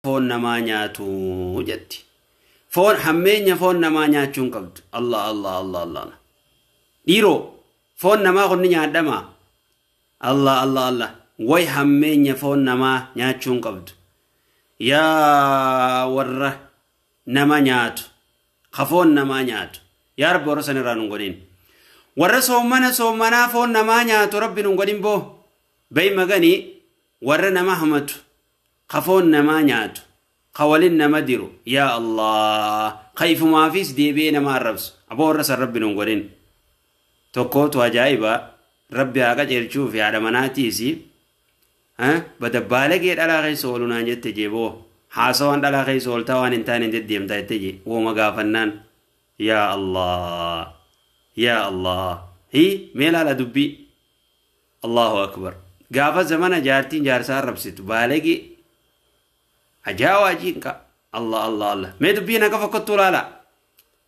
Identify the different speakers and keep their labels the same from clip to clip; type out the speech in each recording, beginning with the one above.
Speaker 1: foon namaa nyaatu jetti. Foon hammeenya foon namaa nyaachuu hin qabdu. Allah Allah Allah Allah. Dhiiroo foon namaa kun ni nyaadhamaa? Allah Allah Allah. Way hammeenya foon namaa nyaachuu hin qabdu. Yaa warra nama nyaatu, ka foon namaa nyaatu. Yaa Rabbi warra san irraa nun godhin. Warra soommana soommanaa foon namaa nyaatu Rabbi nun godhin boo. Bay maganii warra nama hamatu, ka foon namaa nyaatu, ka walin nama diru. Yaa Allah, ka ifumaafis deebi'ee nama arrabsu. Aboo warra san Rabbi nun godhin. Tokkootu ajaa'iba Rabbi haa qajeelchuu fi haadha manaatiisi. Badabbaalee gee dhalaa keessa oolu naan jette jeeboo. Haasawaan dhalaa keessa ooltaa waan hin taane hin deddeemtaa jette jee. Wooma gaafannaan. Yaa Allah. Yaa Allah. Hi mee laala dubbii. Allahu akbar. Gaafa zamana jaartiin jaarsaa arrabsitu baalegee ajaa'aa jiinqa. Allah Allah Allah. Mee dubbiin akka fokkottuu laala.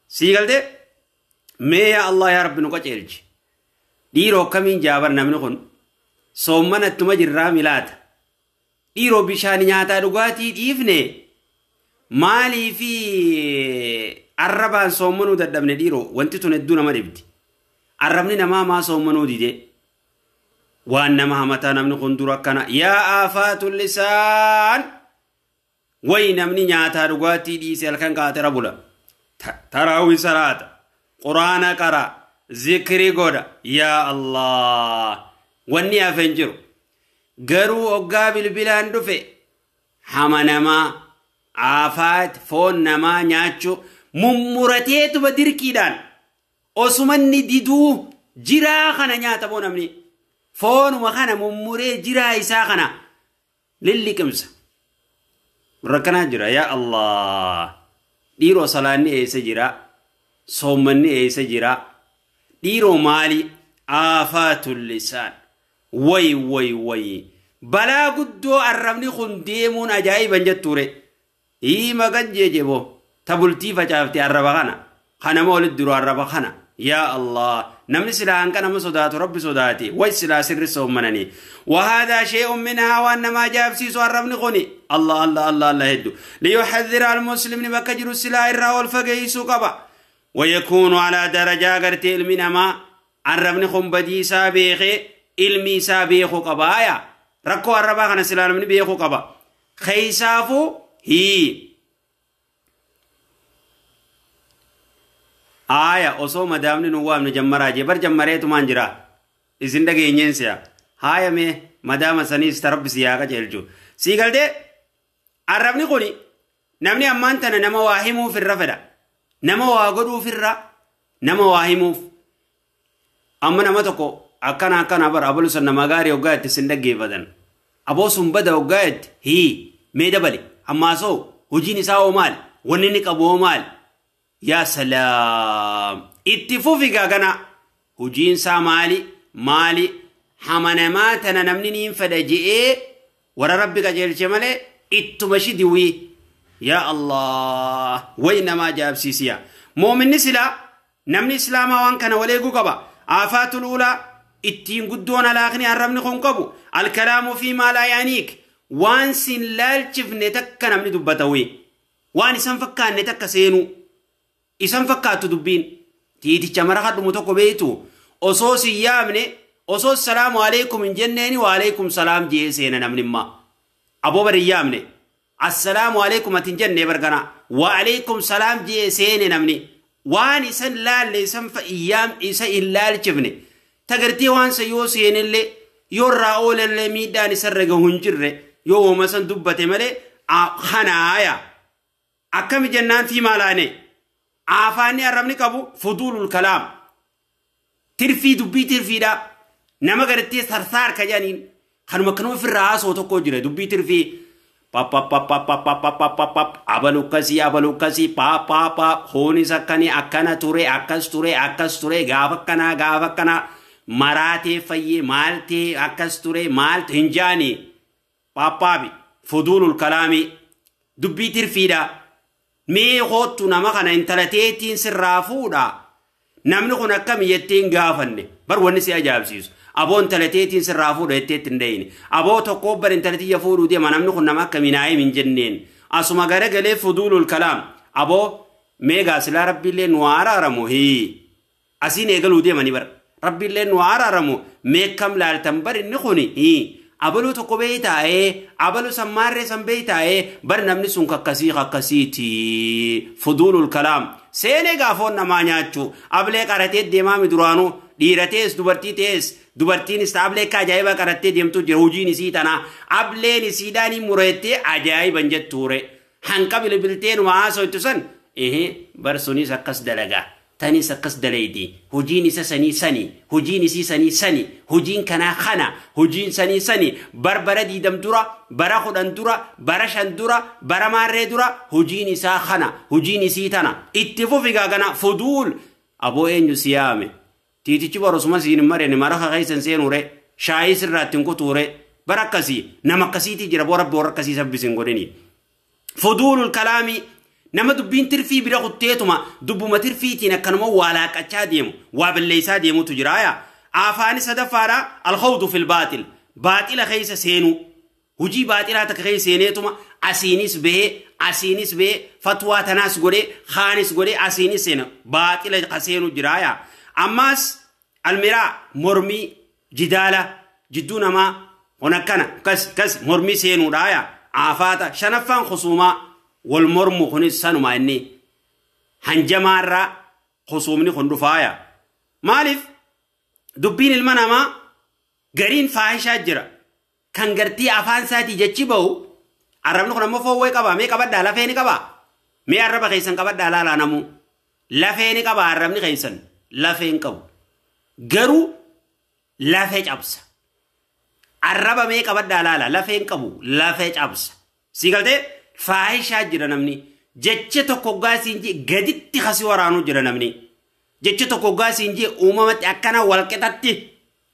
Speaker 1: Sii galtee? Mee yaa Allah yaa Rabbi nu qajeelchi. Dhiiroo akkamiin jaabar namni kun soommana ittuma jirraa milaata. Dhiiroo bishaan nyaataa dhugaatii dhiifne maalii fi arrabaan soommanuu dadhabne dhiiroo wanti tun hedduu nama dhibdi. Arrabni namaa maa soommanuu dide? Waan nama hamataa namni kun dura akkana. Yaa aafaatul lisaan. Way namni nyaataa dhugaatii dhiise halkan kaatera bula. Taraawii salaata. Quraana qara. Zikrii godha. Yaa Allah. Wanni hafe hin jiru. Garuu hoggaa bilbilaan dhufe hama namaa aafaat foon namaa nyaachuu mummurateetuma dirqiidhaan osumanni diduu jiraa kana nyaata boo namni. Foonuma kana mummuree jiraa isaa kana lilliqimsa. Rakkanaa jira yaa Allah. Dhiiroo salaanni eessa jira? Soommanni eessa jira? Dhiiroo maali? Aafaatul lisaan. Way way way. Balaa guddoo arrabni kun deemuun ajaa'iban jettuure. Hiima kan jeejeboo. Tabultii facaafte arraba kana. Kanama olit duru arraba kana. Yaa Allah. Namni silaa hanqa nama sodaatu Rabbi sodaate. Way silaa sirri soommananii. Wahaadaa shee'un minhaa waan nama ajaa'ibsiisu arrabni kuni. Allah Allah Allah Allah hedduu. Liyuxadhira almuslimni bakka jiru silaa irraa ol fageessuu qaba. Wayakuunu alaa darajaa gartee ilmi namaa arrabni kun badii isaa beekee ilmi isaa beekuu qaba. Yaa rakkoo arrabaa kana silaa namni beekuu qaba. Keessaafuu hii. Aya osoo madaamni nu waamne jammaraa jee bar jammareetumaan jira. Isin dhageenyeen si'a. Haaya mee madaama saniis ta Rabbi si haa qajeelchu. Sii galtee arrabni kuni namni ammaan tana nama waa himuuf irra fedha. Nama waa godhuuf irra nama waa himuuf. Amma nama tokko akkana akkana bara abalu san nama gaarii hoggaa itti sin dhaggeeffatan. Aboo sun bada hoggaa itti hii mee dabali ammaasoo hojiin isaa hoo maali? Wanni inni qabu hoo maali? Yaa salaam. Itti fufi gaagana. Hojiin isaa maali? Maali? Hamanamaa tana namni niin fedha je'ee warra Rabbi qajeelche malee ittuma shidiwii. Yaa Allah. Way nama ajaa'ibsiisiya. Moominni silaa namni islaamaa waan kana wal eeguu qaba. Aafaatul uulaa ittiin guddoon alaaqni arrabni kun qabu. Alkalaamu fi maa laa yaaniik. Waan sin laalchifne takka namni dubbata wii. Waan isan fakkaanne takka seenuu. Isan fakkaattu dubbiin. Tiiticha mara kadhumu tokko beektu osoo si yaamne osoo salaamu alaikum hin jenneeni wa alaikum salaam jee seena namni immaa. Aboo bari yaamne assalaamu alaikum ati hin jennee bargana wa alaikum salaam jee seene namni. Waan isan laalle isan fa'iyyaam isa hin laalchifne tagartee waan sa yoo seenellee yoo irraa oolallee miidhaan isarra gahu hin jirre yoo wooma san dubbate malee kanaaya. Akkami jennaan fi maalaane? Aafaanni arrabni qabu fuduulul kalaam. Tirfii dubbii tirfiidha. Nama gartee sarsaar ka jedhaniin kanuma akkanuma ofirraa haasoo tokko jira dubbii tirfii. Pap pap pap pap pap pap pap pap pap abalu akkasii abalu akkasii paa paa paa hoonis akkanii akkana ture akkas ture akkas ture gaafa akkanaa gaafa akkanaa maraatee fayyee maaltee akkas ture maaltu hin jaanii paappaabi fuduulul kalaamii dubbii tirfiidha. Mee hoottu nama kana intala teetiin sirraa fuudha. Namni kun akkami jettee hin gaafanne. Bar wanni si ajaa'ibsiisu. Aboo intala teetiin sirraa fuudha jettee itti hin dhayine. Aboo tokko bar intala tiyya fuudhuu deema namni kun nama akkamii naa himi hin jenneen. Asuma garagalee fuduulul kalaam. Aboo meegaa silaa rabbiillee nu araaramu hii. Asiin eegaluu deemanii bara. Rabbiillee nu araaramu meekam laaltan bar inni kuni hii. Abaluu tokko beeytaa'ee abaluu sammaarree san beeytaa'ee bar namni sun kakkasii kakkasiiti. Fuduulul kalaam. Seenee gaafoon namaa nyaachuu ablee qaratee deemaa mi duraanuu dhiiratees dubartii ta'es dubartiinis ablee akka ajaa'ibaa qarattee deemtu jira hojiin isii tanaa ableen isiidhaan mureettee ajaa'iban jettuure hanqa bilbiltee numa haasoitu san bar sunis akkas dalagaa tanis akkas dalaydi hojiin isa sanii sani hojiin isii sanii sani hojiin kanaa kana hojiin sanii sani bar bara 20 dura bara 10 dura bara 5 dura bara maarree dura hojiin isaa kana hojiin isii tana itti fufi gana fuduul aboo eenyu siyaame tiitichi barosuma siin mareen maraqa keessan seenuure shaayii sirraatti hin kutuure bara akkasii nama akkasiitii jira boo rabbi warra akkasii sabbisin godhini fuduulul kalaami nama dubbiin tirfii bira kutteetuma dubbuma tirfiitiin akkanuma waa laaqachaa deemu waa balleessaa deemutu jiraaya. Afaani sadaffaadha alkhawdu fil baaxil baaxila keessa seenuu hojii baaxilaa takka keessa seeneetuma asiinis bahee fatwaa tanaas godhee kaanis godhee asiinis seena baaxila ka seenu jiraaya. Ammaas almiraa mormii jidaala jidduu namaa kun akkana kas mormii seenuudhaaya. Afaata shanaffaan khusuumaa wal mormu kunis sanuma inni hanjamaarraa khusuumni kun dhufaaya. Maaliif dubbiin ilma namaa gariin faahishaa jira kan gartii afaan isaatii jechi bahu arrabni kun ammoo foowwee qaba mee qabadhaa lafee ni qaba mee arraba keessan qabadhaa laalaa namuu lafee ni qaba arrabni keessan lafee hin qabu garuu lafee cabsa arraba mee qabadhaa laalaa lafee hin qabu lafee cabsa si galtee faahishaa jira namni jecha tokko gaasiin jee gaditti kasi waraanuu jira namni jecha tokko gaasiin jee uumamatti akkana walqixatti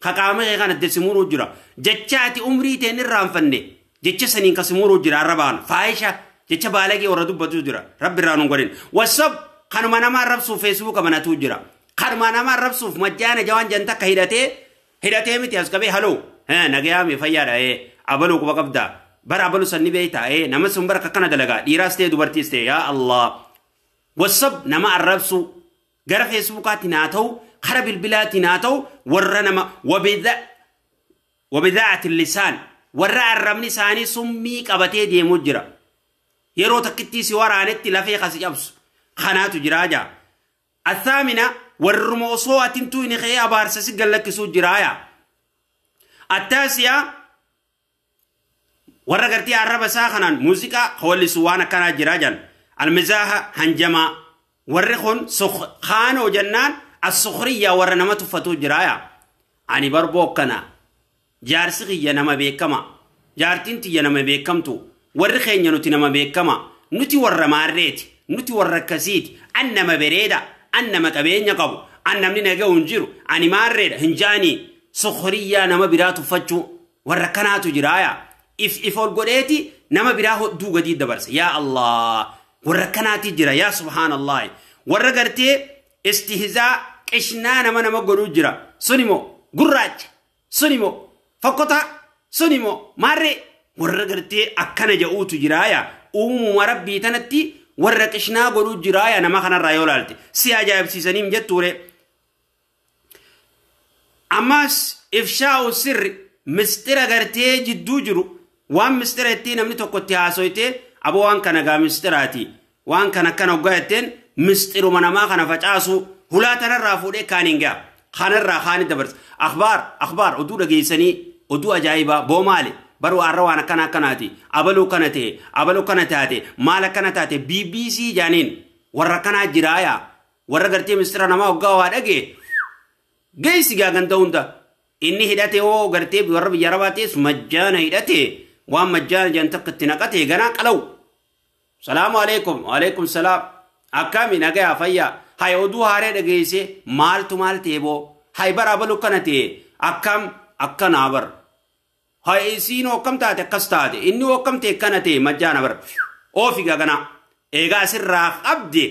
Speaker 1: kaqaama kee kana desimuruu jira jecha ati umrii teen irraanfanne jecha saniin kasimuruu jira arrabaan faahisha jecha baalagee warra dubbatu jira rabbi irraa nun godhin wasab kanuma nama arrabsuuf feesbuuka banatu jira kanuma nama arrabsuuf majjaana jawaan jan takka hidhatee miti as qabee haloo nagayaame fayyaadha abaluu quba qabdaa bara abalu sanni beeytaa nama sun bara akkana dalagaa dhiiraas ta'e dubartiis ta'e yaa Allah wasab nama arrabsu gara feesbuukaatti naa ta'u kara bilbilaatti naa ta'u warra nama wabidaa'ati lisaan warra arrabni isaanii summii qabatee deemuu jira yeroo takkittii si waraanetti lafee kasi cabsu kanaatu jiraa jaa athaamina warruma osoo atintuu inni ka'ee abaarsa si gallakkisuu jiraaya attaasiyaa warra gartee arraba isaa kanaan muuziqaa hawallisu waan akkanaa jiraa jan almizaaha hanjamaa warri kun kaanoo jennaan assukriyyaa warra nama tuffatuu jiraaya ani barboo akkana jaarsi kiyya nama beekama jaartiin tiyya nama beekamtu warri keenya nuti nama beekama nuti warra maarreeti nuti warra akkasiiti an nama bareeda an nama qabeenya qabu an namni naga'u hin jiru ani maarreedha hin jaanii sukriyyaa nama biraa tuffachuu warra kanaatu jiraaya if ol godheeti nama biraa hodduu gadii dabarsa yaa Allah warra kanaati jira yaa subhaanallah warra gartee istihzaa qishnaa nama nama godhuu jira sunimo gurraacha sunimo fokkota sunimo maarree warra gartee akkana ja'uutu jiraaya uumuma rabbii tanatti warra qishnaa godhuu jiraaya nama kanarraa yoo laalte si ajaa'ibsiisaniim jettuure ammas ifshaa'u sirri mistira gartee jidduu jiru waan mistira ittiin namni tokko itti haasoyte aboo waan kana gaa mistiraati waan kana akkana hoggaa jetteen mistiruma namaa kana facaasu hulaa tanarraa fuudhee kaaniin ga'a kanarraa kaani dabarsa akhbaar oduu dhageessanii oduu ajaa'ibaa boo maali baruu arra waan akkana akkanaati abaluu kana ta'e abaluu kana taate maal akkana taate BBC jaaniin warra kanaa jiraaya warra gartee mistira namaa hoggaa waa dhagee geessi gaa ganda hunda inni hidhate hoo gartee warra biyya arabaa ta'es majjaana hidhate waan majjaana jan takka itti naqate ganaa qalawu salaamu alaikum waalaikum salaam akkami nagayaa fayyaa hay oduu haaree dhageesse maaltu maal ta'e boo hay bara abaluu kana ta'e akkam akkanaa bar hay isiin hokkam taate akkas taate inni hokkam ta'e akkana ta'e majjaana bar oofigaa ganaa eegaa asirraa qabde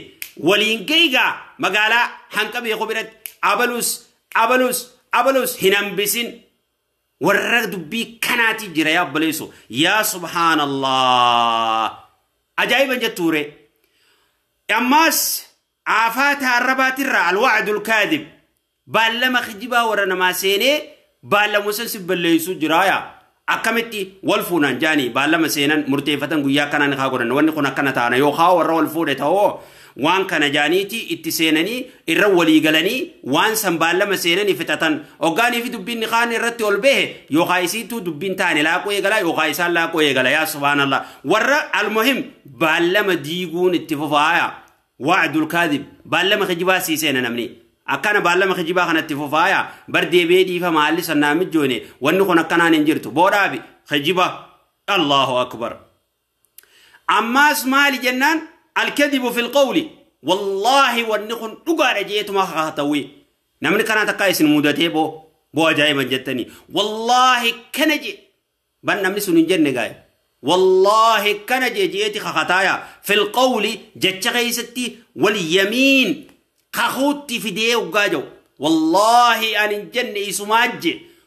Speaker 1: waliin geegaa magaalaa hanqa beeku biratti abalus abalus abalus hin hambisin warra dubbii kanaati jira yaa obboleessu yaa subhaanallah. Ajaa'iban jettuure. Ammaas aafaata arrabaatirraa alwacdul kaadib baallama kijibaa warra namaa seenee baallama san si balleessu jiraaya. Akkamitti wal fuunan jaanii baallama seenan murteeffatan guyyaa akkanaa ni haa godhan wanni kun akkana taana yookaan warra wal fuudhe ta'oo waan kana jaaniiti itti seenanii irra walii galanii waan san baallama seenanii fixatan hoggaanii fi dubbiin kaan irratti ol bahe yookaan isiituu dubbiin taane laaquu eegala yookaan isaan laaquu eegala yaa subhaanallah warra almuhim baallama diiguun itti fufaaya wa'dul kaadib baallama kijibaa sii seena namni akkana baallama kijibaa kanatti fufaaya bar deebi'ee dhiifama haalli sannaa mijoone wanni kun akkanaan hin jirtu boodhaabi kijiba allahu akbar ammaas maali jennaan الكذب في القول والله والنخن دغاره جيتما خاتوي نمن كان تكا اسن مودته بو اجايبا جتني والله كنجي بن نمني سن جن غاي والله كنجي جيتي خطايا في القول جتش غيستي واليمين خخوتي في دي وغاجو والله ان جن اسماج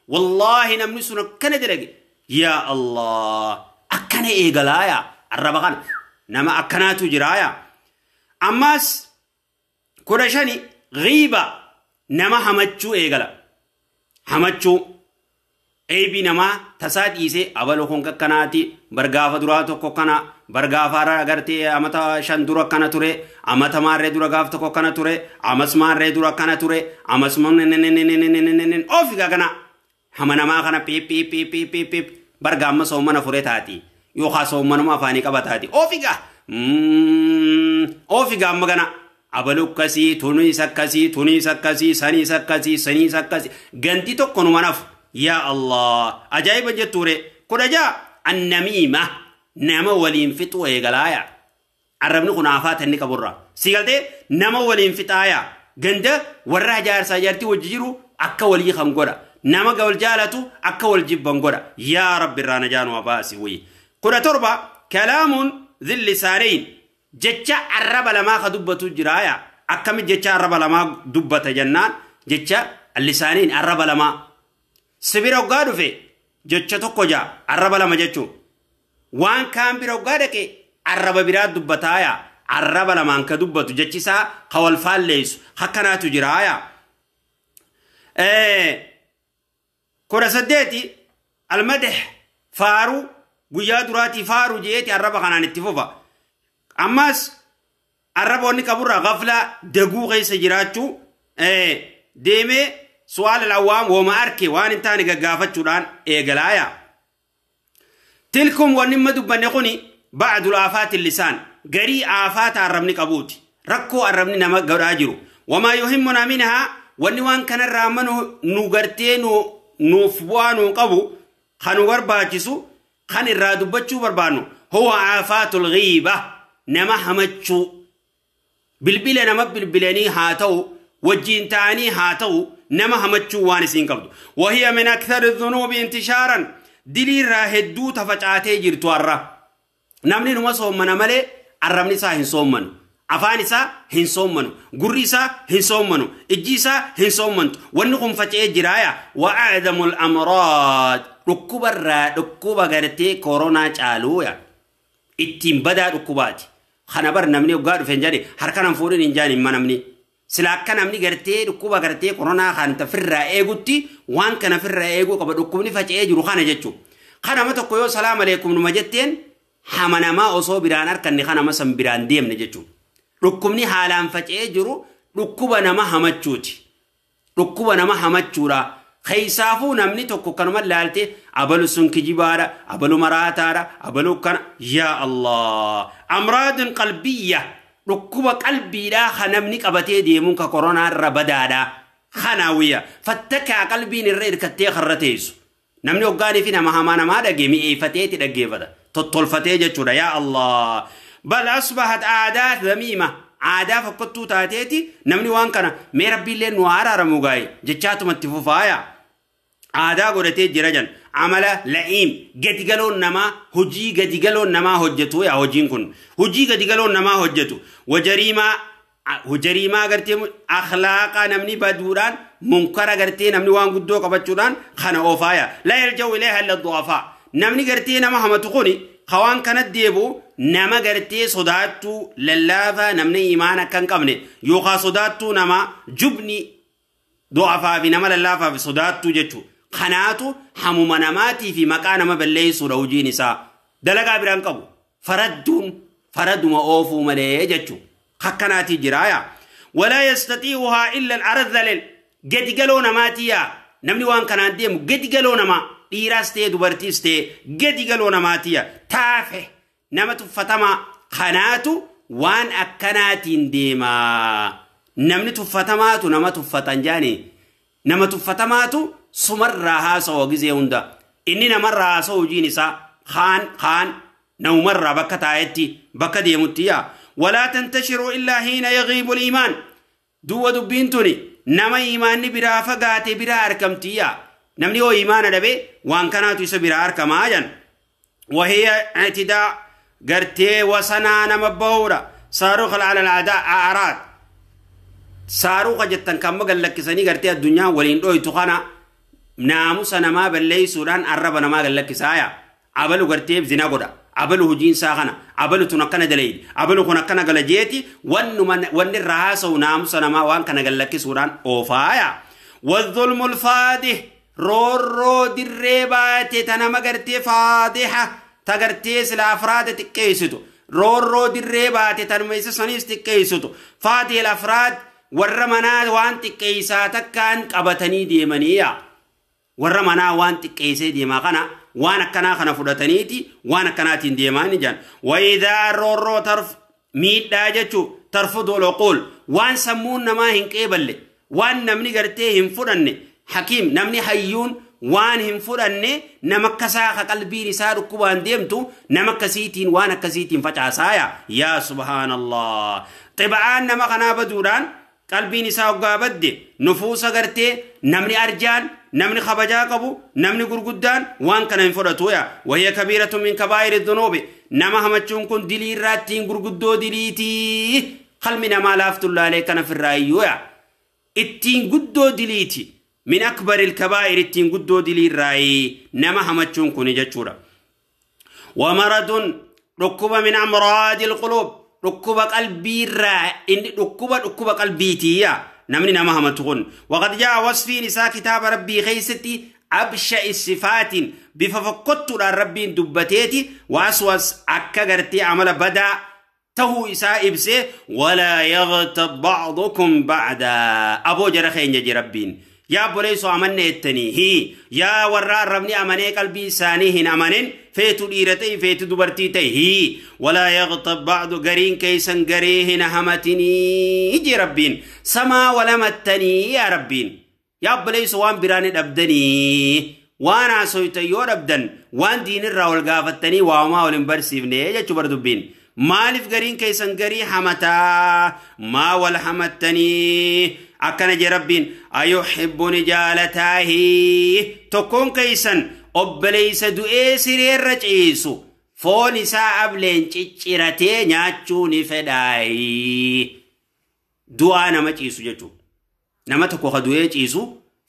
Speaker 1: والله نمني سن كندرج يا الله اكن ايغلايا الربغان nama akkanaatu jiraaya. Ammaas 15 ghiiba nama hamachuu eegala. Hamachuu eebii namaa tasaa dhiisee abaloo kun akkanaati bargaafa duraa tokko kana bargaafa agartee amata 5 dura akkana ture amata maarree dura gaaf tokko akkana ture amas maarree dura akkana ture amas ofi kana hama namaa kana piip piip piip piip piip bargaamma soomana fure taati. Yookaan soommanuma afaanii qabataati. Ofigaa ofigaa amma kana abaluu akkasii tuniis akkasii tuniis akkasii saniis akkasii saniis akkasii ganti tokko numa nafu yaa Allah ajaa'iba jettuure 16 annamiima nama waliin fixuu eegalaaya arrabni kun aafaata inni qaburra si galtee nama waliin fixaaya ganda warra jaarsaa jaartii wajji jiru akka walii kan godha nama wal jaalatu akka wal jibban godha yaa rabbi irraa najaanu abaasi wayii. 17 كلام ذي اللسانين جتشا الرب لما خدبته جرايا أكم جتشا الرب لما دبته جنان جتشا اللسانين الرب لما سبيرو قادو في جتشا تقجا الرب لما جتشو وان كان بيرو قادك الرب براد دبتايا الرب لما انك دبته جتشسا قوال فالليس حكناتو جرايا 18 المدح فارو guyyaa duraatii faaruu jeeti arraba kanaan itti fufa. Ammas arraba wanni qaburraa gaflaa daguu keessa jiraachuu deemee su'aala lawwaam wooma arke waan hin taane gaggaafachuudhaan eegalaaya. Tilkum wanni amma dubbanne kuni ba'dul aafaati lisaan garii aafaata arrabni qabuuti rakkoo arrabni nama godhaa jiru. Wamaa yuhimmunaa minhaa wanni waan kanarraa amma nu gartee nuuf bu'aa nuu qabu kan nu barbaachisu kan irraa dubbachuu barbaannu huwa aafaatul ghiiba nama hamachuu bilbila nama bilbilanii haa ta'u wajjiin ta'anii haa ta'u nama hamachuu waan isiin qabdu. Wahiya min akthari dhunuubi intishaaran dilii irraa hedduu tafacaatee jirtu har'a. Namni numa soommana malee arrabni isaa hin soommanu. Afaan isaa hin soommanu. Gurri isaa hin soommanu. Ijji isaa hin soommantu. Wanni kun faca'ee jiraaya. Wa a'zamul amraad dhukkubarraa dhukkuba gartee koronaa caaluuya. Ittiin badaa dhukkubaati. Kana bar namni hoggaa dhufe hin jedhe harka nan fuudhin hin jaan himma namni. Sila akka namni gartee dhukkuba gartee koronaa kan firraa eegutti waan kana firraa eeguu qaba dhukkubni faca'ee jiru kana jechuudha. Kanama tokko yoo salaam aleekum numa jetteen hama namaa osoo biraan harkanne kanama san biraan deemne jechuudha. Dhukkubni haalaan faca'ee jiru dhukkuba nama hamachuuti. Dhukkuba nama hamachuudha. Keessaafuu namni tokko kanuma ilaalte abalu sun kijibaadha, abalu maraataadha, abalu kana yaa Allah. Amraadun qalbiyya dhukkuba qalbiidhaa kan namni qabatee deemuun ka koronaa irra badaadha. Kanaawiyya fattakaa qalbiin irra hirkattee karra teessu. Namni hoggaanii fi nama hamaa namaa dhagee mi'eeffateeti dhaggeeffata. Tottolfatee jechuudha yaa Allah. Bal asbahat aadaa dhamiima aadaa fokkottuu taateeti namni waan kana mee rabbiillee nu araaramu gaa'e jechaatumatti fufaaya. Aadaa godhatee jira jan amala la'iim gadi galoon namaa hojii gadi galoon namaa hojjetu yaa hojiin kun hojii gadi galoon namaa hojjetu wajariimaa hojariimaa gartee akhlaaqa namni baduudhaan munkara gartee namni waan guddoo qabachuudhaan kana oofaaya laa yarja'u ilayha illa du'afaa namni gartee nama hamatu kuni Hawaan kana deebu nama gartee sodaattuu lallaafaa namni imaana kan qabne yookaan sodaattuu nama jubni du'afaa fi nama lallaafaa fi sodaattuu jechuudha. Kanaatu hamuma namaatii fi maqaa nama balleessuudha hojiin isaa. Dalagaa biraan qabu. Faradduun faraduma oofuu malee jechuudha. Akkanaatii jiraaya. Walaa yastatii'uhaa illa al-aradhalil. Gadi galoo namaatii yaa. Namni waan kanaan deemu gadi galoo namaa. Dhiiraas ta'e dubartiis ta'e gadi galoo namaatiya taafe nama tuffatamaa kanaatu waan akkanaatiin deemaa. Namni tuffatamaatu nama tuffatan jaani. Nama tuffatamaatu sumarraa haasawa gizee hunda. Inni namarraa haasawa hojiin isaa kaan namumarraa bakka taa'etti bakka deemutti yaa. Walaa tantashiru illaa hiina yagiibu iimaan. Duwwa dubbiin tuni nama iimaanni biraa fagaate biraa argamti yaa. Namni yoo iimaana dhabe waan kanaatu isa biraa argamaa jan. Wahiya ictidaa gartee wasanaa nama bahuudha. Saaruqa ala al-a'raad. Saaruqa jettan kan magallakkisanii gartee addunyaa waliin dhoytu kana naamusa namaa balleessuudhaan arraba namaa gallakkisaaya. Abalu gartee zina godha. Abalu hojiinsaa kana. Abalu tun akkana dalaydi. Abalu kun akkana gala jeeti. Wanni irraa haasa'u naamusa namaa waan kana gallakkisuudhaan oofaaya. Wadhulmu alfaadih. Roorroo dirree baate ta nama gartee faadiha ta gartee sila afraada xiqqeessitu. Roorroo dirree baate tanuma isa saniis xiqqeessitu. Faadihil afraad warra manaa waan xiqqeessaa takkaan qabatanii deemaniiya. Warra manaa waan xiqqeessee deemaa kana waan akkanaa kana fudhataniiti waan akkanaatiin deemaa ni jedhan. Wayidaa roorroo tarf miidhaa jechuu tarfudu loquul waan sammuun namaa hin qeeballe waan namni gartee hin fudhanne. Hakiim namni hayyuun waan hin fudhanne nama akkasaa ka qalbiin isaa dhukkubaan deemtu nama akkasiitiin waan akkasiitiin facaasaaya. Yaa subhaanallah. Xiba'aan nama kanaa baduudhaan qalbiin isaa hoggaa badde nufuusa gartee namni arjaan namni kabajaa qabu namni gurguddaan waan kana hin fudhatuya. Wahiya kabiiratu min kabaa'iri dhunuubi. Nama hamachuun kun dilii irraa ittiin gurguddoo diliitii. Qalmi namaa laaftullaalee kana firraa iyyuuya. Ittiin guddoo diliiti. من أكبر الكبائر التين قدو دلي الرأي نما همتشون كوني جتشورا. ومرض ركوب من أمراض القلوب ركوب قلبي الرأي إن ركوب قلبي تيا نمني نما همتشون. وقد جاء وصفي نساء كتاب ربي خيستي أبشع الصفات بففقدت ربي دبتيتي وأسوس أكغرتي عمل بدا تهو إساء إبسي ولا يغتب بعضكم بعدا. أبو جرخين يجي ربين يا بوليسو أمني التني هي يا ورا ربني أمني قلبي ساني هن أمنين فيتو ديرتي فيتو دبرتي تي هي ولا يغتب بعض قرين كيسن قريهن همتني يجي ربين سما ولا متني يا ربين. يا بوليسو وان براني أبدني وانا سويت يور أبدن وان دين الراول قافتني وما ولن برسيفني يا جبر دبين مالف قرين كيسن قري حمتا ما والحمتني akkana jee rabbiin ayuhibbu ni jaalataahi tokkoon keeysan obboleeysa du'ee sireerra ciisu foon isaa ableen cicciratee nyaachuu ni fedhaayi. Du'aa nama ciisu jechuudha. Nama tokko ka du'ee ciisu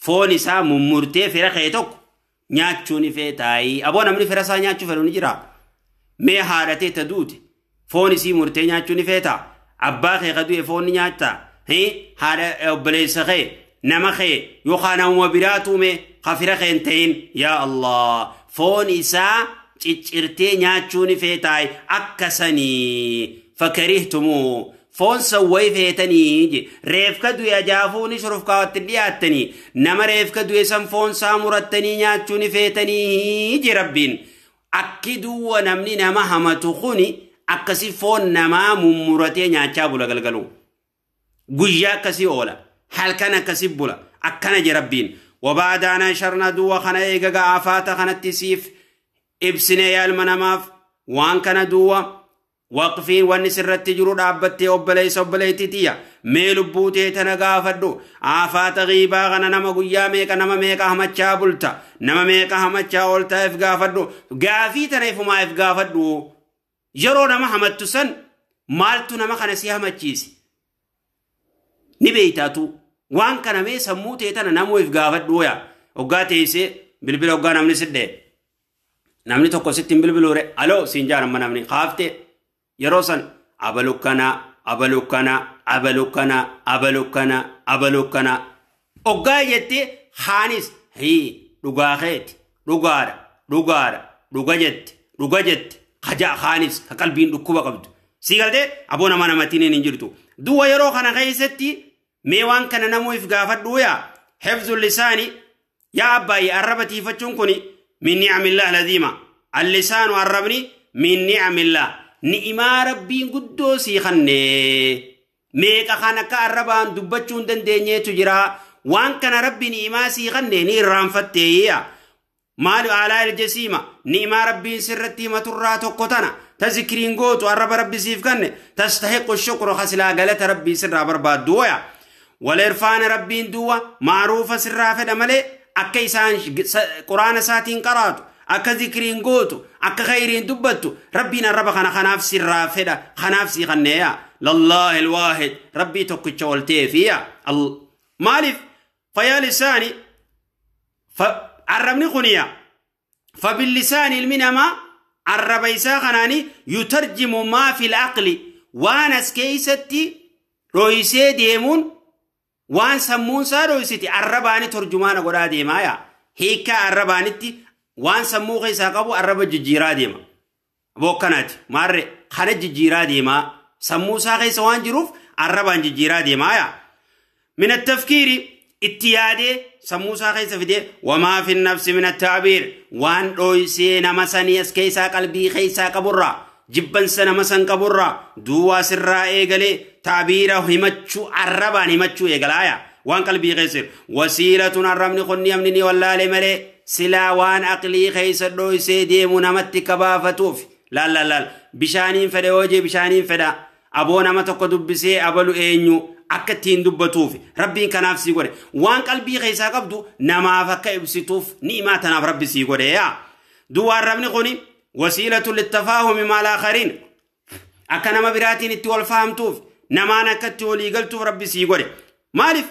Speaker 1: foon isaa mummurtee fira kee tokko nyaachuu ni feetaayi. Aboo namni fira isaa nyaachuu fedhu ni jira. Mee haadhatee ta duute foon isii murtee nyaachuu ni feetaa. Abbaa kee ka du'e foon ni nyaattaa. Haadha obboleessa kee nama kee yookaan namuma biraa tuume kafira kee hin ta'in yaa Allah foon isaa ciccirtee nyaachuu ni feetaayi akkasanii fakarihtumu foon sawwai feetanii reefka du'e ajaafuu ni shurufkaawatti dhiyaattanii nama reefka du'e san foon isaa murattanii nyaachuu ni feetanii je rabbiin. Akki duwwa namni nama hamatu kuni akkasi foon namaa mummuratee nyaachaa bula galgalu. Guyyaa akkasii oola halkan akkasii bula akkana je rabbiin. Wabaadaana sharna duwwa kana eegaga afaata kanatti siif ibsine yaa ilma namaaf waan kana duwwa waqfiin wanni sirratti jiru dhaabbattee obboleessa obboleettitiyya mee lubbuu tee tana gaafadhu afaata ghiibaa kana nama guyyaa meeqa nama meeqa hamachaa bulta nama meeqa hamachaa ooltaa if gaafadhu gaafii tana ifumaa if gaafadhu yeroo nama hamattu san maaltu nama kana si hamachiise ni beeytaatu waan kana mee sammuu tee tana namuu if gaafadhu yaa hoggaa teessee bilbila hoggaa namni sidhee Namni tokko sitti hin bilbiluure aloo siin jaaramma namni kaaftee yeroo san abalu kana abalu kana abalu kana abalu kana abalu kana oggaa jettee haanis hii dhugaa keeti dhugaadha dhugaadha dhuga jette dhuga jette kaja haanis ka qalbiin dhukkuba qabdu sii galtee aboo nama namatiin hin jirtu du'a yeroo kana keessatti mee waan kana namuuf gaafadhu yaa hifzu lisaani yaa abbaayee arraba tiifachuun kuni من نعم الله العظيمة اللسان والربني من نعم الله نعم ربي قدوسي خني ميكا خانكا الربان دبتشون دندنية تجرا وان كان ربي نعم سي خني نيران فتية مال على الجسيمة نعم ربي سرتي مترات قطنا تذكرين قوت والرب ربي سيف خني تستحق الشكر خسلا قالت ربي سر برباد دويا والإرفان ربي دوا معروفة سر فدملي akka isaan quraana isaatiin qaraatu akka zikriin gootu akka khayriin dubbattu rabbiin arraba kana kanaaf sirraa fedha kanaaf sii kanneeya lallaahi alwaahid rabbii tokkicha ol ta'eefiya maaliif fayyaa lisaani arrabni kuniya fabillisaani ilmi namaa arraba isaa kanaani yutarjimu maa fi laqli waan as keeysatti dhoysee deemuun waan sammuun isaa dhoysiti arrabaani turjumaana godhaa deemaa yaa hiikkaa arrabaanitti waan sammuu keessaa qabu arraba jijjiiraa deema bokkanaati maarre kana jijjiiraa deemaa sammuu isaa keessa waan jiruuf arrabaan jijjiiraa deemaa yaa min attafkiiri itti yaadee sammuu isaa keessa fidee wamaa fi nafsi min attaabiir waan dhoysee nama sanii as keessaa qalbii keessaa qaburraa jibbansa nama san qaburraa duwwaa sirraa eegalee taabiira himachuu arrabaan himachuu eegalaaya waan qalbii keessa wasiilatun arrabni kunni amni ni wallaale malee silaa waan aqlii keessa dhoysee deemu namatti kabaafatuuf laal laal laal bishaaniin fedha yoo jee bishaaniin fedha aboo nama tokko dubbisee abalu eenyu akka ittiin dubbatuuf rabbiin kanaaf sii godhe waan qalbii keessaa qabdu namaaf akka ibsituuf ni'imaa tanaaf rabbi sii godhe yaa duwwaa arrabni kuni وسيلة للتفاهم مع الآخرين أكنا ما براتين التوال فهمتوف نمانا كتولي قلتوف ربي سيقولي مالف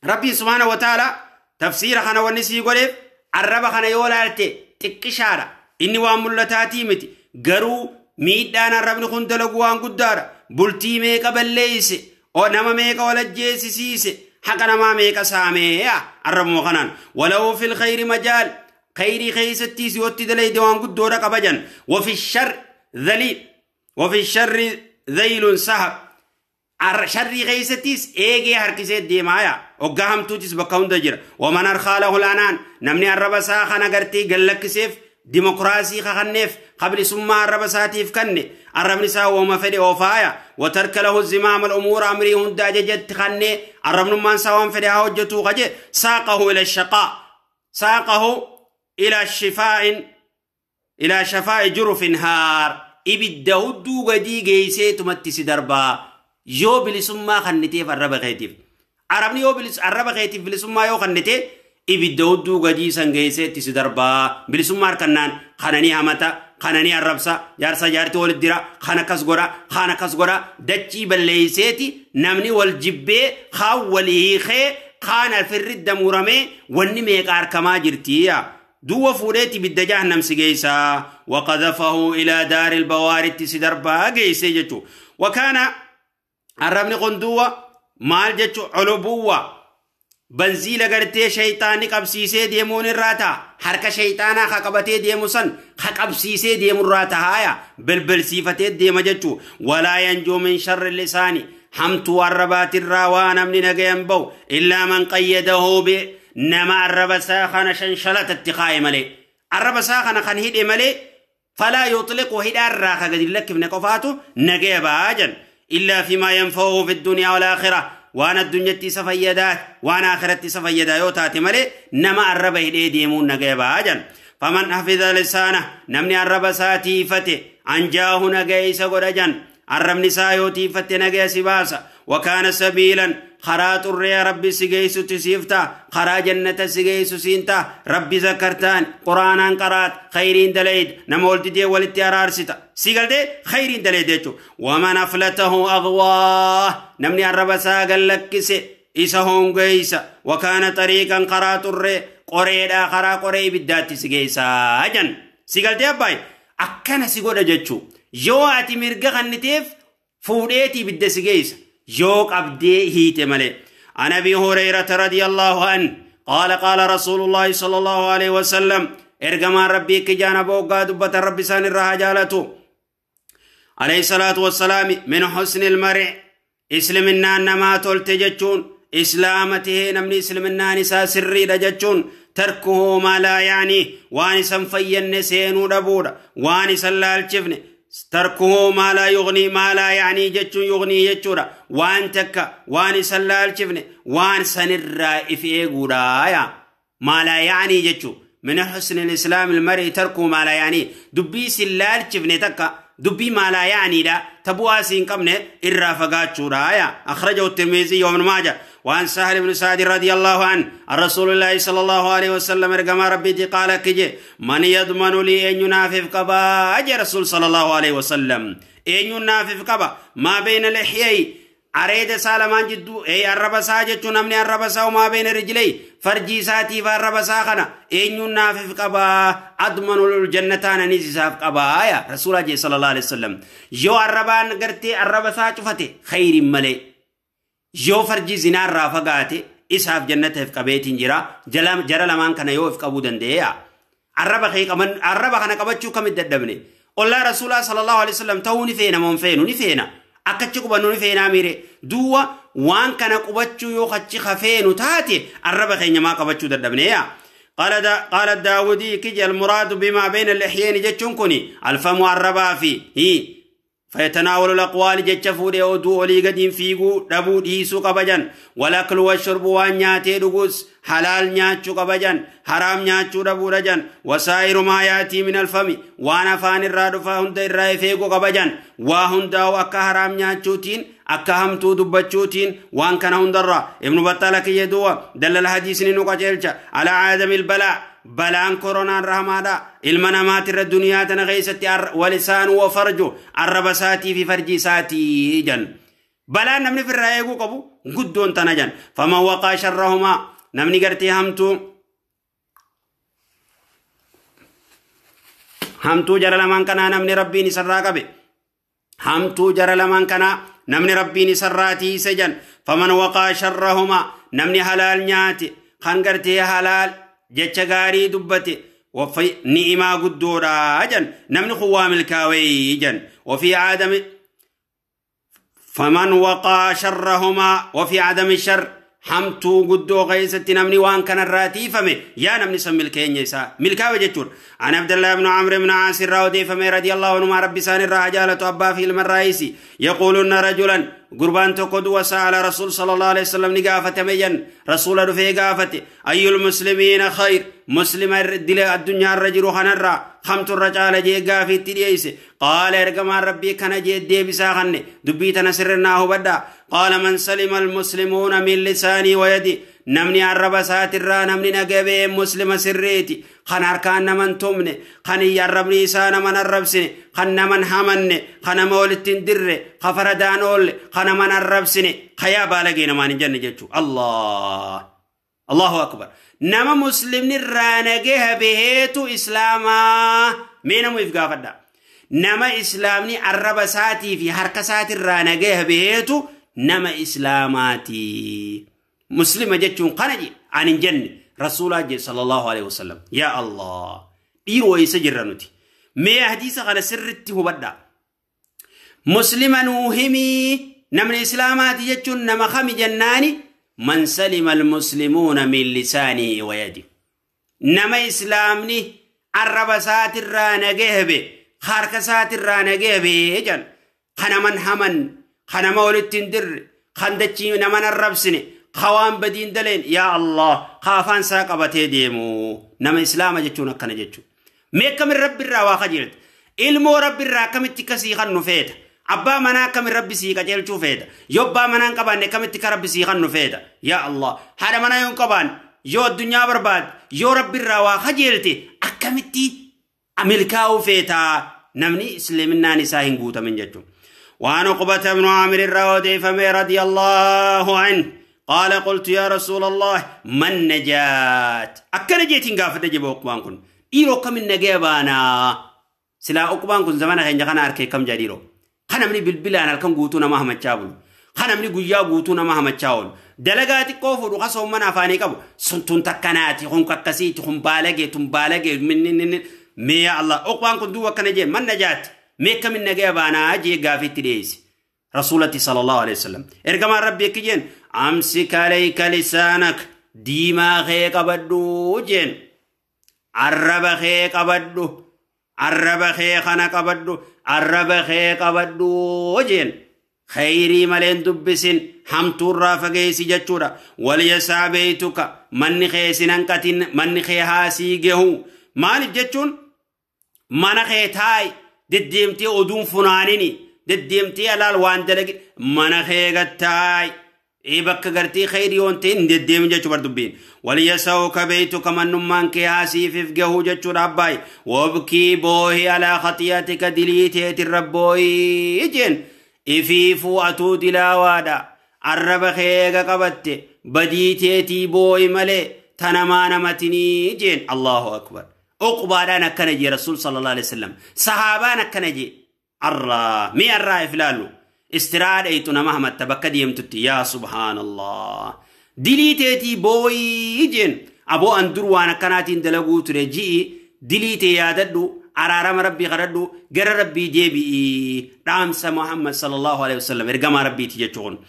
Speaker 1: ربي سبحانه وتعالى تفسير خنا ونسي يقولي الرب خنا يولالتي تكشارة إني وامولتاتي متي قرو ميدان الرب نخون دلقوان قدارة بلتي ميكا بليس أو نما ميكا ولا جيسي سيسي حقنا ما ميكا سامي الرب مخنان ولو في الخير مجال خيري خيستي سيوتي دلي دوان قدورة قبجا وفي الشر ذليل وفي الشر ذيل سحب شر خيستيس ايجي هركسيت دي مايا وقهم توتيس بكون دجر ومن أرخاله الأنان نمني الرب ساخنا قرتي قلك سيف ديمقراسي خخنف قبل ثم الرب ساتيف كني الرب نساء وما فدي وفايا وترك له الزمام الأمور أمري هندا ججت خني الرب نمان سوام فدي هوجتو غجي ساقه إلى الشقاء ساقه إلى شفاء إلى شفاء جرف هار إبدا هدو غدي جيسي تمتسي دربا يو بلسما خنتي فالرب خيتيف عربني يو بلس الرب خيتيف بلسما يو خنتي إبدا هدو غدي سن جيسي تسي دربا بلسما أركنان خناني همتا خناني الربسا جارسا جارتي والدرا خنا كسغورا خنا كسغورا دتشي بليسيتي نمني والجبي خاولي خي خان الفرد دمورمي ونمي كاركما جرتيا دو فوريتي بالدجاهنم سجيسا وقذفه إلى دار البوارد سدربا جيسي جتو وكان الربن قندوة مال جتو علبوة بنزيل قرتي شيطاني قبسيسي ديمون الراتا حركة شيطانا خقبتي ديموسن خقبسيسي ديمون الراتا هايا بلبل سيفتي ديم جتو ولا ينجو من شر اللسان حمت والربات الراوان من نجيم بو إلا من قيده ب نما الرب ساخن شنشلة اتقاء ملي الرب ساخن خنهيد ملي فلا يطلق هيد الراخ قد لك من قفاته نجيب أجل إلا فيما ينفعه في الدنيا والآخرة وانا الدنيا تسفيدات وانا آخرة تسفيدا يوتات ملي نما الرب هيد ديمون نجيب أجل فمن حفظ لسانه نمني الرب ساتيفته أنجاه نجيس قرجا الرب نسايوتي فتنجي سباسا وكان سبيلا خرات الريا ربي سجيس تسيفتا خرا جنة سجيس سينتا ربي ذكرتان قرانا قرات خيرين دليد نمولت دي ولتي ستا سيقل دي خيرين دليد ومن أفلته أغواه نمني الرب ساقل لكسي إسهم جيسا وكان طريقا قرات الري قريدا خرا قري بالذات سجيسا أجن Si galtee abbaay akkana si godha jechuu. Yoo ati mirga kanniteef fuudheetii ibidda si geessa. Yoo qabdee hiite malee. An Abii Hurayrata radiyallahu anhu qaala qaala Rasuulullaahi sallallahu alaihi wasallam ergamaan Rabbii kijaana booggaa dubbatan Rabbi isaan irraa haa jaalatu. Alayhi salaatu wassalaami min husnil mar'i isliminnaan namaa tolte jechuun islaama tahee namni isliminnaan isaa sirriidha jechuun tarkuhu maa laa yaanii waan isan fayyanne seenuu dhabuudha waan isan laalchifne tarkuhu maa laa yugnii maa laa yaanii jechuun yugnii jechuudha waan takka waan isan laalchifne waan sanirraa if eeguudha yaa maa laa yaanii jechuu min husni lislaam ilmar'i tarkuhu maa laa yaanii dubbii isin laalchifne takka dubbii maa laa yaaniidha tabu'aa siin qabne irraa fagaachuudha yaa akhrajahu tirmiizii wa ibnu maaja وعن سهل بن سعد رضي الله عنه عن رسول الله صلى الله عليه وسلم ارجما ربي قال كجي من يضمن لي أن ينافف قبا أجي رسول صلى الله عليه وسلم أن ينافف قبا ما بين لحيي عريد سالمان جدو أي الربسا جتو نمني الربسا وما بين رجلي فرجي ساتي فالربسا خنا أن ينافف قبا أضمن الجنتان نيزي قبا يا رسول الله صلى الله عليه وسلم يو الربان قرتي الربسا شفتي خير ملي yoo farjii zinaarraa fagaate isaaf jannata if qabeetiin jira jara lamaan kana yoo if qabuu danda'eeya arraba kana qabachuu kamit dadhabne ollaa rasuulaa sallallahu alaihi wasallam ta'uu ni feena moon feenu ni feena akkachi qubannu ni feenaa miire duwwa waan kana qubachuu yoo kachi hafeenu taate arraba keenya maa qabachuu dadhabneeya قال الداودي كجي المراد بما بين اللحيين جتشون كوني الفم الربا في هي فيتناول الأقوال جتشفو ديودو أولي قدين فيقو دبو ديسو قبجان والأكل والشرب وان نياتي دقوس حلال نياتشو قبجان حرام نياتشو دبو رجان وسائر ما ياتي من الفم وانا فان الرادفا هند الرأي فيقو قبجان وهنداو أكا حرام نياتشو تين أكا همتو دبتشو تين وان كان هندرا ابن بطالك يدوا دل الحديث ننقى جلجا على عدم البلاء balaan koronaan rahmaadha ilma namaatirra duniyaa tana keessatti walisaanu wa farju arraba isaatii fi farji isaatii jan balaan namni firraa eeguu qabu guddoon tana jan faman waqaa sharrahumaa namni gartee hamtuu jara lamaan kanaa namni rabbiin isarraa qabe hamtuu jara lamaan kanaa namni rabbiin isarraa tiise jan faman waqaa sharrahumaa namni halaal nyaate kan gartee halaal jecha gaarii dubbate ni'imaa guddoodha jan namni kun waa milkaawee jan wafii aadami faman waqaa sharrahumaa wafii adami shar hamtuu guddoo keessatti namni waan kanarraa tiifame yaa namni san milkeenya isaa milkaawe jechuudha. An Abdallah ibnu Amr ibnu Aas irraa odeeffame radiyallahu anhumaa rabbi isaan irraa haa jaalatu abbaa fi ilma irraayisi yaquulunna rajulan gurbaan tokko du'a sa'ala rasuul sallallahu alaihi wasallam ni gaafatame jan rasuula dhufee gaafate ayyul muslimiina khayr muslima dila addunyaa irra jiru kanarraa kamtu irra caala jee gaafiitti dhiyeesse qaala ergamaan rabbii kana jee deebisaa kanne dubbii tana sirrinnaa hubadhaa qaala man salima almuslimuuna min lisaanii wa yadi namni arraba isaatirraa namni nagabee muslima sirriiti kan harkaan naman tumne kan arrabni isaa naman arrabsine kan naman hamanne kan nama walitti hin dirre ka faradaan oolle kan naman arrabsine kayaa baalagee namaan hin jenne jechuu Allah Allahu akbar nama muslimni irraa nagee baheetu islaamaa mee namu if gaafadha nama islaamni arraba isaatii fi harka isaatirraa nagee baheetu nama islaamaati مسلمة جتشون قنجي عن الجنة رسول الله صلى الله عليه وسلم يا الله إيرو يسجر نتي ما حديث على سرته بدا مسلما نوهمي نمن إسلامات جتشون نما خم جناني من سلم المسلمون من لسانه ويده نما إسلامني الربسات الرانجه خاركسات الرانجه جن خنا من حمن خنا مولد تندر خندتشي نمن الربسني خوان بدين دلين يا الله خافان ساقبتي ديمو نما اسلام جچون اكن جچو ميكم رب الرا واخجلت علمو رب الرا كمتي كسي خنو فيت ابا منا كم رب سي قجلچو فيت يوبا منا قبان كمتي كرب سي خنو فيت يا الله هذا منا يون قبان يو الدنيا برباد يو رب الرا واخجلت اكمتي املكاو فيتا نمني اسلمنا نساهن غوتا من جچو وان عقبة بن عامر الراودي فمي رضي الله عنه قال قلت يا رسول الله من نجات أكن جيتين قافت جيب وقوان كن Dhiiroo kamin nagaya baanaa silaa uqbaan kun zamana keenya kana harkee kam jaa dhiiroo. Kanamni bilbilaan halkan guutuu nama hamachaa bulu. Kanamni guyyaa guutuu nama hamachaa oolu. Dalagaa xiqqoo fuudhu kasoo mana afaanii qabu. Sun tun takkanaati kun kakkasiiti kun baalagee tun baalagee minni mee yaa Allah uqbaan kun duuba akkana jee man najaati mee kamin nagaya baanaa jee gaafiitti dhiyeesse. Rasuulatti sallallahu alaihi wasallam. Ergamaan rabbi ekki jeen amsik alayka lisaanak diimaa kee qabadhu jeen. Arraba kee qabadhu. Arraba kee kana qabadhu. Arraba kee qabadhu jeen. Khayrii maleen dubbisin hamtuurraa fageessi jechuudha. Walyasaa beeytuka manni kee sin hanqatin manni kee haasii gehu. Maaliif jechuun mana kee taa'i deddeemtee oduun funaanini deddeemtee alaal waan dalagi mana kee gattaa'i. Bakka gartee khayrii yoon ta'e hin deddeemin jechuu bar dubbiin. Walyasaa'uka beeytuka mannummaan kee haasiifif gahuu jechuudha abbaayi. Wabkii boohi alaa khatiyatika dilii teetirra boohii jeen. Ifiifuu atuu dilaawaadha. Arraba kee eega qabatte badii teetii boohi malee tanamaa namatinii jeen. Allahu akbar. Uqbaadhaan akkana jee Rasuul sallallahu alaihi wasallam. Sahaabaan akkana jee. Arraa mee arraa if ilaallu. Istiraadha itu nama hamatta bakka deemtutti yaa subhaanallah. Dilii teetii booyii jeen. Aboo an dur waan akkanaatiin dalaguu ture ji'i dilii tee yaadadhu araarama rabbii kadhadhu gara rabbii deebi'i dhaamsa Muhammad sallallahu alaihi wasallam ergamaa rabbiiti jechuun.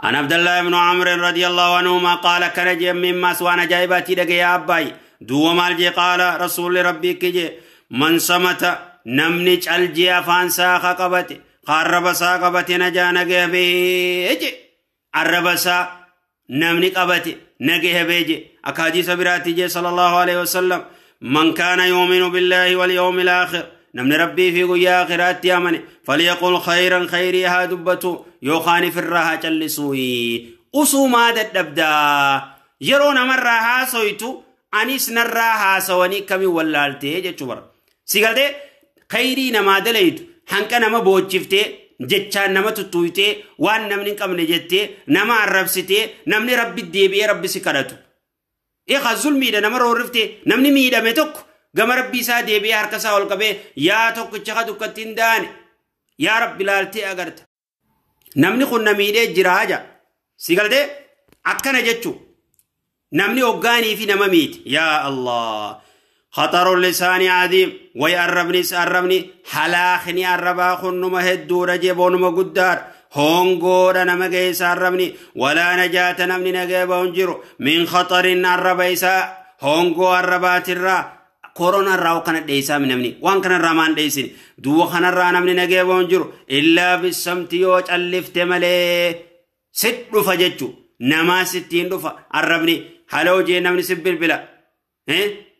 Speaker 1: An Abdallah ibn Amr radiyallahu anhuma qaala kana jee mimmaa waan ajaa'ibaatii dhagaye abbaay duuba maal jee qaala rasuulli rabbii kije man samata namni caljee afaan isaa qabate arraba isaa qabate najaa nagaya beeje arraba isaa namni qabate nagaya beeje akka hadiisa biraatti jee sallallahu alaihi wasallam man kaana yu'minu billahi wal yawmil aakhir namni rabbii fi guyyaa aakhiraatti amane falyaqul khayran khayrii haa dubbatu yookaan ifirraa haa callisuu usumaa dadhabdaa yeroo namarraa haasoytu anis narraa haasawanii kamii wallaaltee jechuu bara si galtee khayrii namaa dalaytu hanqa nama boochiftee jechaan nama tuttuuytee waan namni hin qabne jettee nama arrabsitee namni rabbi deebi'ee rabbi si kadhatu. Eegaa zulmiidha nama roorriftee namni miidhame tokko gama rabbi isaa deebi'ee harka isaa ol qabee yaa tokkicha ka dukkatti hin daane yaa rabbi laaltee agarta. Namni kun na miidhee jira haja si galtee akkana jechuu namni hoggaanii fi nama miiti yaa Allah. خطر اللسان عظيم ويقربني سقربني حلاخني قربا خنما هدو رجبونما قدار هونغورا نما سقربني ولا نجاة نمني نجيبا انجرو من خطر الربا هونغو الربات الرا كورونا الراو كانت ديسا من نمني وان كان الرمان ديسين دو خان الرا نمني نجيبا انجرو إلا بالسمت يوج ألفت ملي ست رفا جتشو نما 60 رفا قربني حلو جي نمني سبل بلا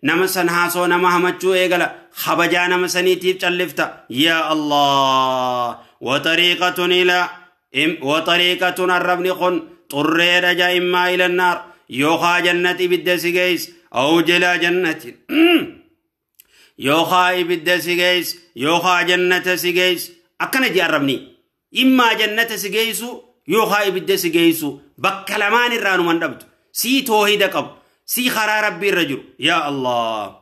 Speaker 1: nama san haasoo nama hamachuu eegala kabajaa nama saniitiif callifta yaa Allah watariiqatun ila watariiqatun arrabni kun xurreedha jaa immaa ila naar yookaa jannati ibidda si gees aw jilaa jannatin yookaa ibidda si gees yookaa jannata si gees akkana jee arrabni immaa jannata si geessu yookaa ibidda si geessu bakka lamaan irraa numan dhabdu sii toohida qabu سي خرا ربي الرجل يا الله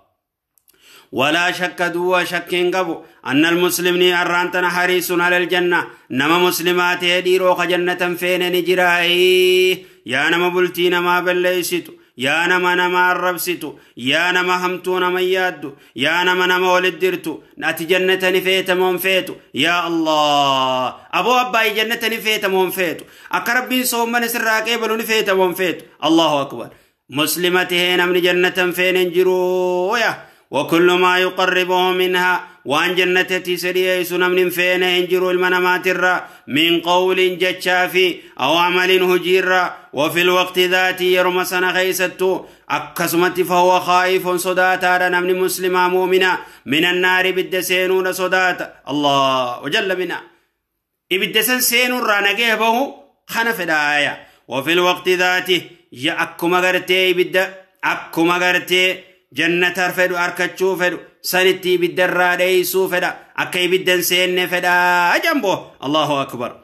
Speaker 1: ولا شك دوا شك قبو أن المسلمين أرانتنا حريص على الجنة نما مسلمات يديروا جنة فين نجراي يا نما بلتين ما بليستو يا نما نما الربستو يا نما همتو نما يادو يا نما نما ولدرتو ناتي جنة نفيت مون فيتو يا الله أبو أباي جنة نفيت مون فيتو أقرب بين صوم من سراك يبلو نفيت مون فيتو الله أكبر مسلمته نمن جنة فين انجرويا وكل ما يقربه منها وان جنة تسريه سنمن فين انجرو المنامات الرا من قول جتشافي أو عمل هجير وفي الوقت ذاتي يرمسنا خيستو أكسمت فهو خائف صداتا نمن مسلمة مؤمنة من النار بالدسينون صدات الله وجل بنا إبدسن سينون رانقه به خنف الآية وفي الوقت ذاته يا أكما غرتي بدا أكما غرتي جنة فدو أركتشو فدو سنتي بالدرا ديسو فدا أكي بدن سين فدا جنبه الله أكبر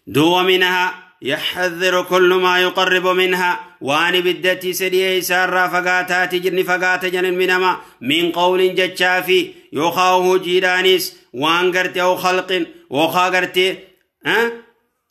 Speaker 1: دو منها يحذر كل ما يقرب منها وان بدتي سديه سارا فقاتات جن فقات جن منما من قول جتشافي يخاوه جيرانيس وان قرتي أو خلق وخا قرتي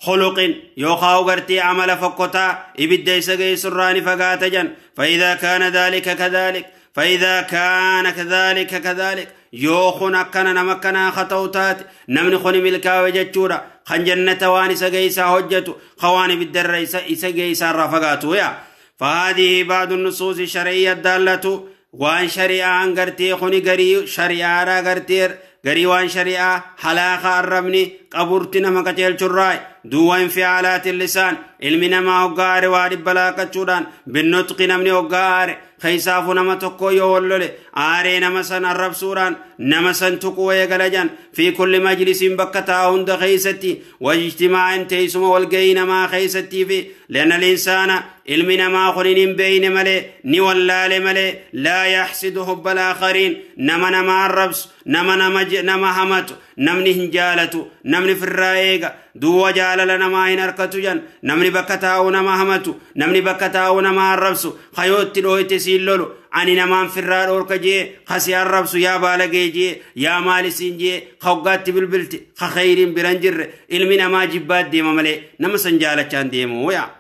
Speaker 1: خلق يخاو قرتي عمل فقطا إبدي سقي سراني فقات جن. فإذا كان ذلك كذلك فإذا كان كذلك كذلك يوخن أكنا نمكنا خطوتات نمن خن ملكا وجتشورا خن جنة واني سقيسا هجتو خواني بالدر إسقيسا رفقاتو يا. فهذه بعض النصوص الشرعية الدالة وان شريعة قرتي خني قري شريعة قرتير قري وان شريعة حلاخة الربني قبرتنا مكتيل شراي دو انفعالات اللسان علمنا ما هقاري وارب بلاكة شوران بالنطق نمني هقاري خيسافو نما تقو يولولي آري نمسن الرب سوران نمسن تقو يقلجان في كل مجلس بكتا هند خيستي واجتماع تيسم والقين ما خيستي في لأن الإنسان علمنا ما خنين بين ملي نولال ملي لا يحسد حب الآخرين نما نما الربس نما نما نما همتو نمني هنجالتو نمني في الرائقة دو جال لنا ما هنركتو جن نمني بكتاو نما همتو نمني بكتاو نما الربس خيوت لويت سيلولو أني نمان في الرار أوركجي خسي الربس يا بالجي يا مالسين جي خوقات بالبلت خخيرين برنجر علمنا ما جبات ديما ملي نما سنجالة كان ديمو يا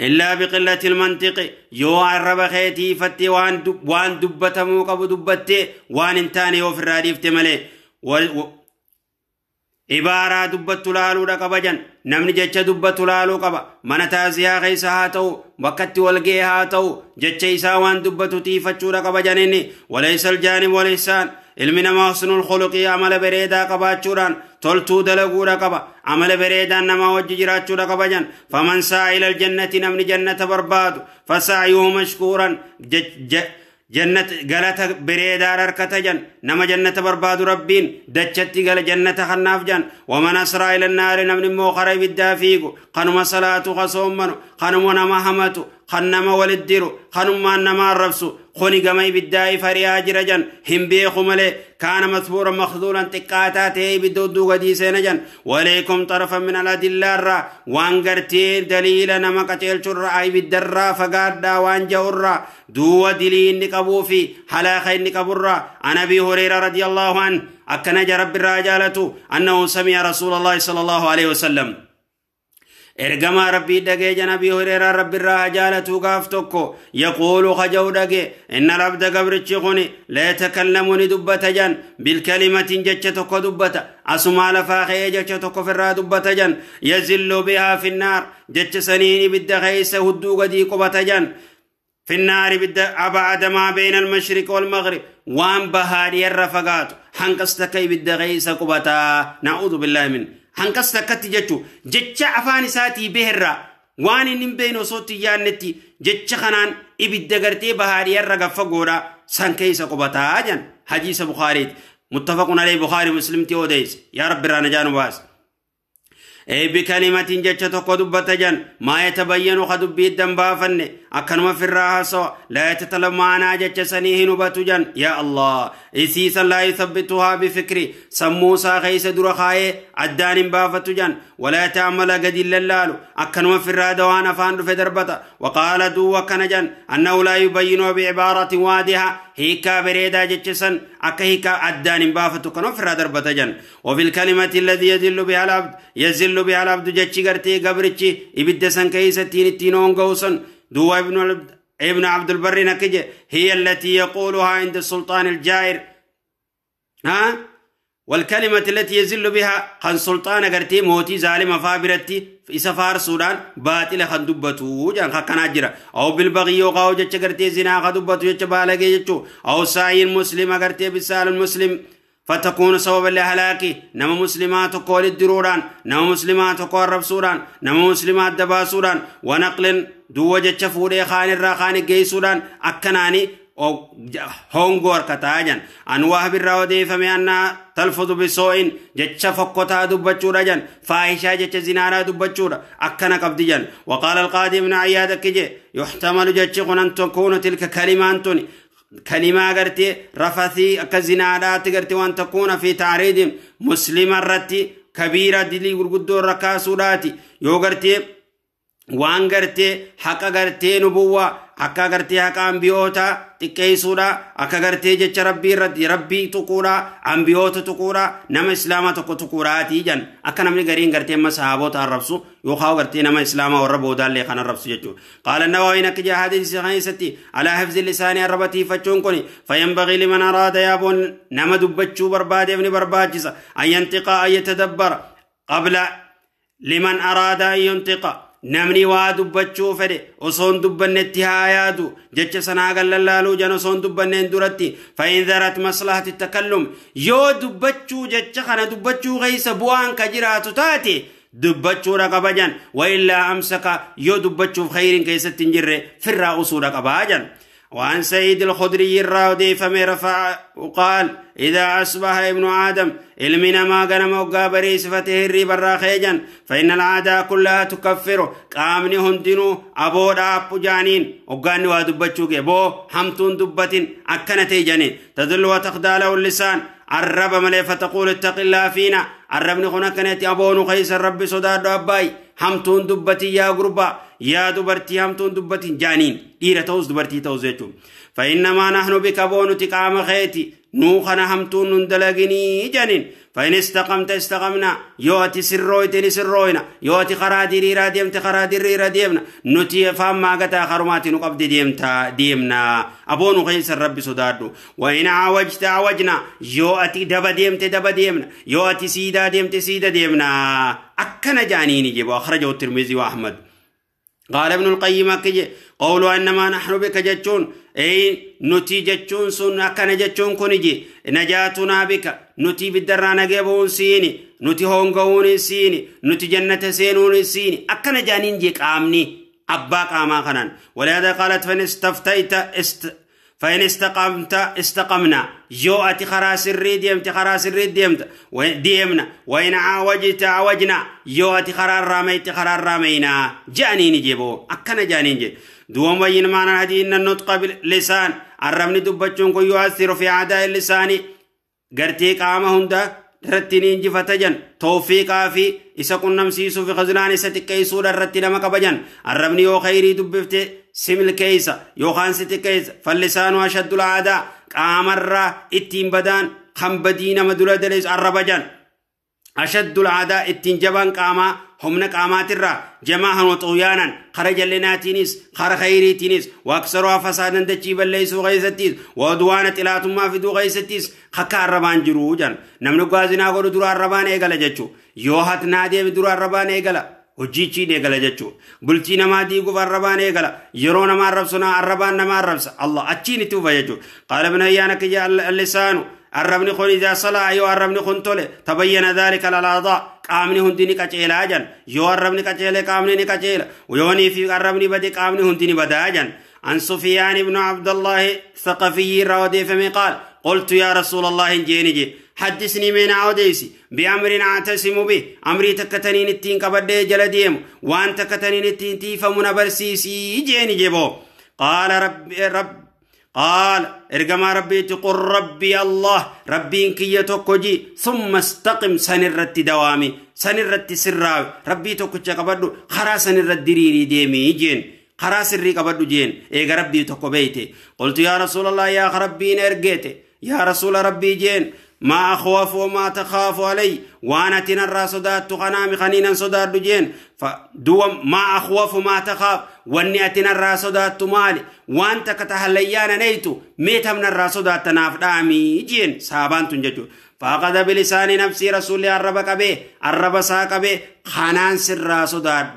Speaker 1: إلا بقلة المنطق يو عرب خيتي فتي وان دبتمو قبو دبتي وان انتاني وفي الراديف تملي عبارة دبت لالو رقبجن نمني جتش دبت لالو قبا من تازيا خيسا هاتو وقت والقي هاتو جتش إسا وان دبت تيفتشو رقبجنني وليس الجانب والإحسان علمنا ما حسن الخلق عمل بريدا قباتشوران تلتو دلقو رقبا عمل بريدا نما وججراتشو رقبجن فمن سعى إلى الجنة نمني جنة برباد فسعيه مشكورا جنة غلط بريدا ركتجن نما جنة برباد ربين دچتي غل جنة خناف جن ومن أسرى إلى النار نمني موخر بالدافيق قنم صلاة خصومن قنم نما همتو خنما ولديرو خنما نما الربسو خوني قمي بالداي فريا جرجن هم بيخو ملي كان مثبورا مخذولا تقاتا بدودو قدي سينجن وليكم طرفا من الأدلة الرا وانقرتي دليل نما قتيل شر أي بالدرا فقادا وانجورا دو دليل نقبو في حلاخي نقبرا عن أبي هريرة رضي الله عنه أكنج رب الرجالة أنه سمع رسول الله صلى الله عليه وسلم إرجما ربي دقي جنبي هريرة ربي الرجالة قافتكو يقول خجو دقي إن العبد قبر الشيخوني لا يتكلمني دبة جن بالكلمة جتشتك دبة أسمع لفاخي جتشتك في الرا دبة جن يزل بها في النار جتش سنين بالدخيس هدو قدي قبة جن في النار بد أبعد ما بين المشرق والمغرب وان بهاري الرفقات حنقستك بالدغيس قبتا نعوذ بالله من حنقستك تجتشو جتش عفاني ساتي بهرة وان نبين صوتي يانتي جتش خنان إبدغرتي بهاري الرقف قورا سانكيس قبتا جن حديث بخاري متفق عليه بخاري مسلم تيوديس يا رب رانا جانو باس أي بكلمة جتشتك دبة جن ما يتبين خدبي الدم بافن أكنما في الراحة سوا لا يتطلب معنا جتشسنيه نبات جن يا الله إسيسا لا يثبتها بفكري سموسا خيس درخاي عدان بافت جن ولا تعمل قد اللالو أكنما في الراحة دوانا فاند في دربتا وقال دو وكنجن أنه لا يبين بعبارة واضحة هيكا بريدا جتشسن أكا هيكا عدان بافت كنو في الراحة دربتا جن وفي الكلمة الذي يزل بها العبد يزل بها العبد جتشي قرتي قبرتشي إبدسن كيستين التينون قوسن دو ابن عبد البر نكجة هي التي يقولها عند السلطان الجائر ها والكلمة التي يزل بها خان سلطان قرتي موتي ظالم فابرتي في سفار سودان باطل خندبتو جان خكنا أو بالبغي يقاو جتش قرتي زنا خدبتو جتش بالغي جتشو أو ساعي المسلم قرتي بسال المسلم فتكون سببا لهلاكه نما مسلمات قول الدروران نما مسلمات قول رب سوران نما مسلمات دبا سوران ونقل دو جتش فوري خان الراخان جي سوران أكناني هونغور كتاجن أن وهب الراودي فمي تلفظ بسوء جتش فقطا دبچورا جن فاحشة جتش زنارا دبچورا أكنا قبدجن وقال القاضي ابن عياد كجي يحتمل جتش أن تكون تلك كلمة أنتوني كلمة قرتي رفثي كزنادات قرتي وأن تكون في تعريض مسلم الرتي كبيرة دلي قدور ركاسوراتي يو قرتي Waan gartee haqa gartee nubuwwa akka gartee haqa ambiyoota xiqqeessuudha akka gartee jecha rabbii irratti rabbii tuquudha ambiyoota tuquudha nama islaamaa tokko tuquudhaatii jan akka namni gariin gartee amma sahaabota arrabsu yookaan gartee nama islaamaa warra boodaallee kan arrabsu jechuudha. Qaala Nawawiin akka jaa hadiisa keessatti alaa hifzi lisaanii arraba tiifachuun kun fayanbagii liman araada yaaboon nama dubbachuu barbaadeef ni barbaachisa an yantiqa an yatadabbara qabla liman araada an yantiqa namni waa dubbachuu fedhe osoon dubbannetti haa yaadu jecha sanaa gallallaaluu jan osoon dubbanneen duratti fa'in darat maslahati takallum yoo dubbachuu jecha kana dubbachuu keessa bu'aan ka jiraatu taate dubbachuudha qaba jan wa illaa amsaka yoo dubbachuuf khayriin keessatti hin jirre firraa usuudha qabaa jan. وعن سعيد الخدري الراودي فمي رفع وقال إذا أصبح ابن آدم علمنا ما قنم وقابري صفته الريب الراخيجا فإن العادة كلها تكفره قامني هندنو أبو داب جانين وقاني وادبتشوك بو همتون دبتين أكنتي جانين تدل وتخدع له اللسان الرب ملي فتقول اتق الله فينا الرب نخونا كنتي أبو نخيس الرب صداد أباي همتون دبتي يا غربا يا دبرتي همتون دبتي جانين ديرة توز دبرتي توز يجو فإنما نحن بك بونو تقام خيتي نوخنا همتون ندلقني جانين فإن استقمت استقمنا يوتي سرويتني سروينا يوتي خرادي راديمت خرادي راديمنا نتي فهم ما قتا خرماتي نقبض ديمتا ديمنا أبونو خيس الرب صدادو وإن عوجت عوجنا يوتي دب ديمت دب ديمنا يوتي سيدا ديمت سيدا ديمنا أكنا جانيني جيبو. أخرجه الترمذي وأحمد. قال ابن القيم كجي قولوا إنما نحن بك جتون أي نتي جتون سن أكن جتون كنجي نجاتنا بك نتي بالدرانا جيبون سيني نتي هونغون سيني نتي جنة سينون سيني أكن جانين جيك آمني أباك آما خنان. ولهذا قالت فإن استفتيت فإن استقمت استقمنا يو أتي خراس الريد يمت خراس الريد يمت ديمنا وإن عوجت عوجنا يو أتي خرار راميت خرار رامينا جانين جيبو أكنا جانين جي دوم بين معنى هذه إن النطق باللسان الرمني دبتشون كو يؤثر في عداء اللسان قرتي قامهم ده رتنين جفتجن توفيقا في إسا كنا مسيسو في خزلان إسا تكيسو رتنا مكبجن الرمني يو خيري دبفت سمل كيسا يو خان ستكيسا فاللسان أشد العداء قامر اتين بدان خمبدين مدولة دليس الربجن أشد العداء اتين جبان قاما همنا قامات الرا جماعا وطغيانا خرج لناتينيس خر خيريتينيس واكسرها فسادا دجيبا ليسوا غيستيس وعدوانا تلاتم ما في دو غيستيس خكا الربان جروجا نمنو قازنا قولوا درا الربان ايقلا جتشو يوهات نادي بدرا الربان ايقلا hojii eegala jechuudha. Bultii namaa diiguuf arrabaan eegala. Yeroo nama arrabsu arrabaan nama arrabsa. Allah achiin itti ufa jechuudha. Qaala ibn Hayyaan akka al-lisaanu arrabni kun idaa salaa yoo arrabni kun tole tabayyana dhaalika al-a'daa qaamni hundi ni qaceelaa jan. Yoo arrabni qaceele qaamni ni qaceela. Yoonii fi arrabni bade qaamni hundi ni badaa jan. عن سفيان بن عبد الله الثقفي راودي فمي قال قلت يا رسول الله جيني حدثني من عوديسي بأمر أعتصم به أمري تكتنين التين كبدي جلديم وأن تكتنين التين تيفا منبرسيسي جيني جيبو قال رب قال ارجما ربي تقول ربي الله ربي إنكي تكجي ثم استقم سنرت دوامي سنرت سراوي ربي تكجي كبدو خرا سنرت دريري ديمي جين خرا سري كبدو جين إيغا ربي تكو قلت يا رسول الله يا ربي نرجيته يا رسول ربي جين ما أخوف وما تخاف علي وأنا تنرى صدات غنامي خنينا صدات جين فدوم ما أخوف وما تخاف واني أتنرى صدات مالي وانت كتهليان نيتو ميت من الرصدات تناف دامي جين سابان تنججو فأخذ بلسان نفسي رسول الرب كبه الرب ساك به خنان سر صدات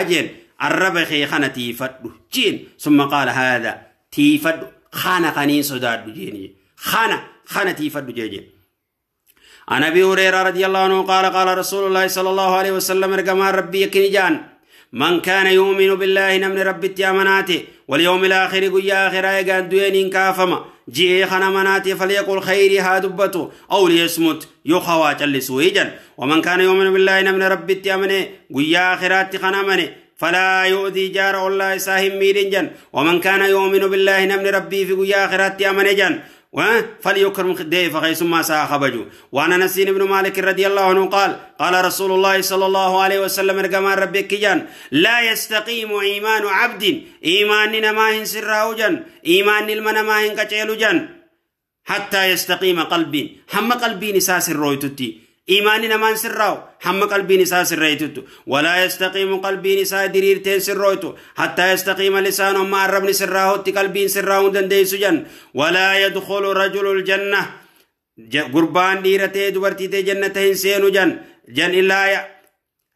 Speaker 1: جين الرب خي خنا تيفد جين ثم قال هذا تيفد خانا خنين صدات جين خانا خانا تيفد جين. عن أبي هريرة رضي الله عنه قال قال رسول الله صلى الله عليه وسلم رقم ربي يكنجان من كان يؤمن بالله نمن ربي تيامناته واليوم الآخر قيا آخر ايقان دوين كافما جيه خنمناته فليقل خيري هادبته أو ليصمت يخوا جلسويجا ومن كان يؤمن بالله نمن ربي تيامنه قيا آخرات خنمنه فلا يؤذي جار الله ساهم ميرنجا ومن كان يؤمن بالله نمن ربي في قيا آخرات تيامنه جن فليكرم ضيف خيسما ساخبجو. وعن أنس بن مالك رضي الله عنه قال قال رسول الله صلى الله عليه وسلم رجما ربك جان لا يستقيم إيمان عبد إيمان ما سراو جن إيمان المن ما هن جن حتى يستقيم قلبي هم قلبي نساس الرويتتي إيماننا ما سراو هم قلبي نساس الرويتتو ولا يستقيم قلبي نسا دريرتين سرويتو حتى يستقيم لسانه ما الرب سراو قلبي سراو دنديس جن ولا يدخل رجل الجنة قربان ديرته دبرتي جنتين سينو جن جن إلا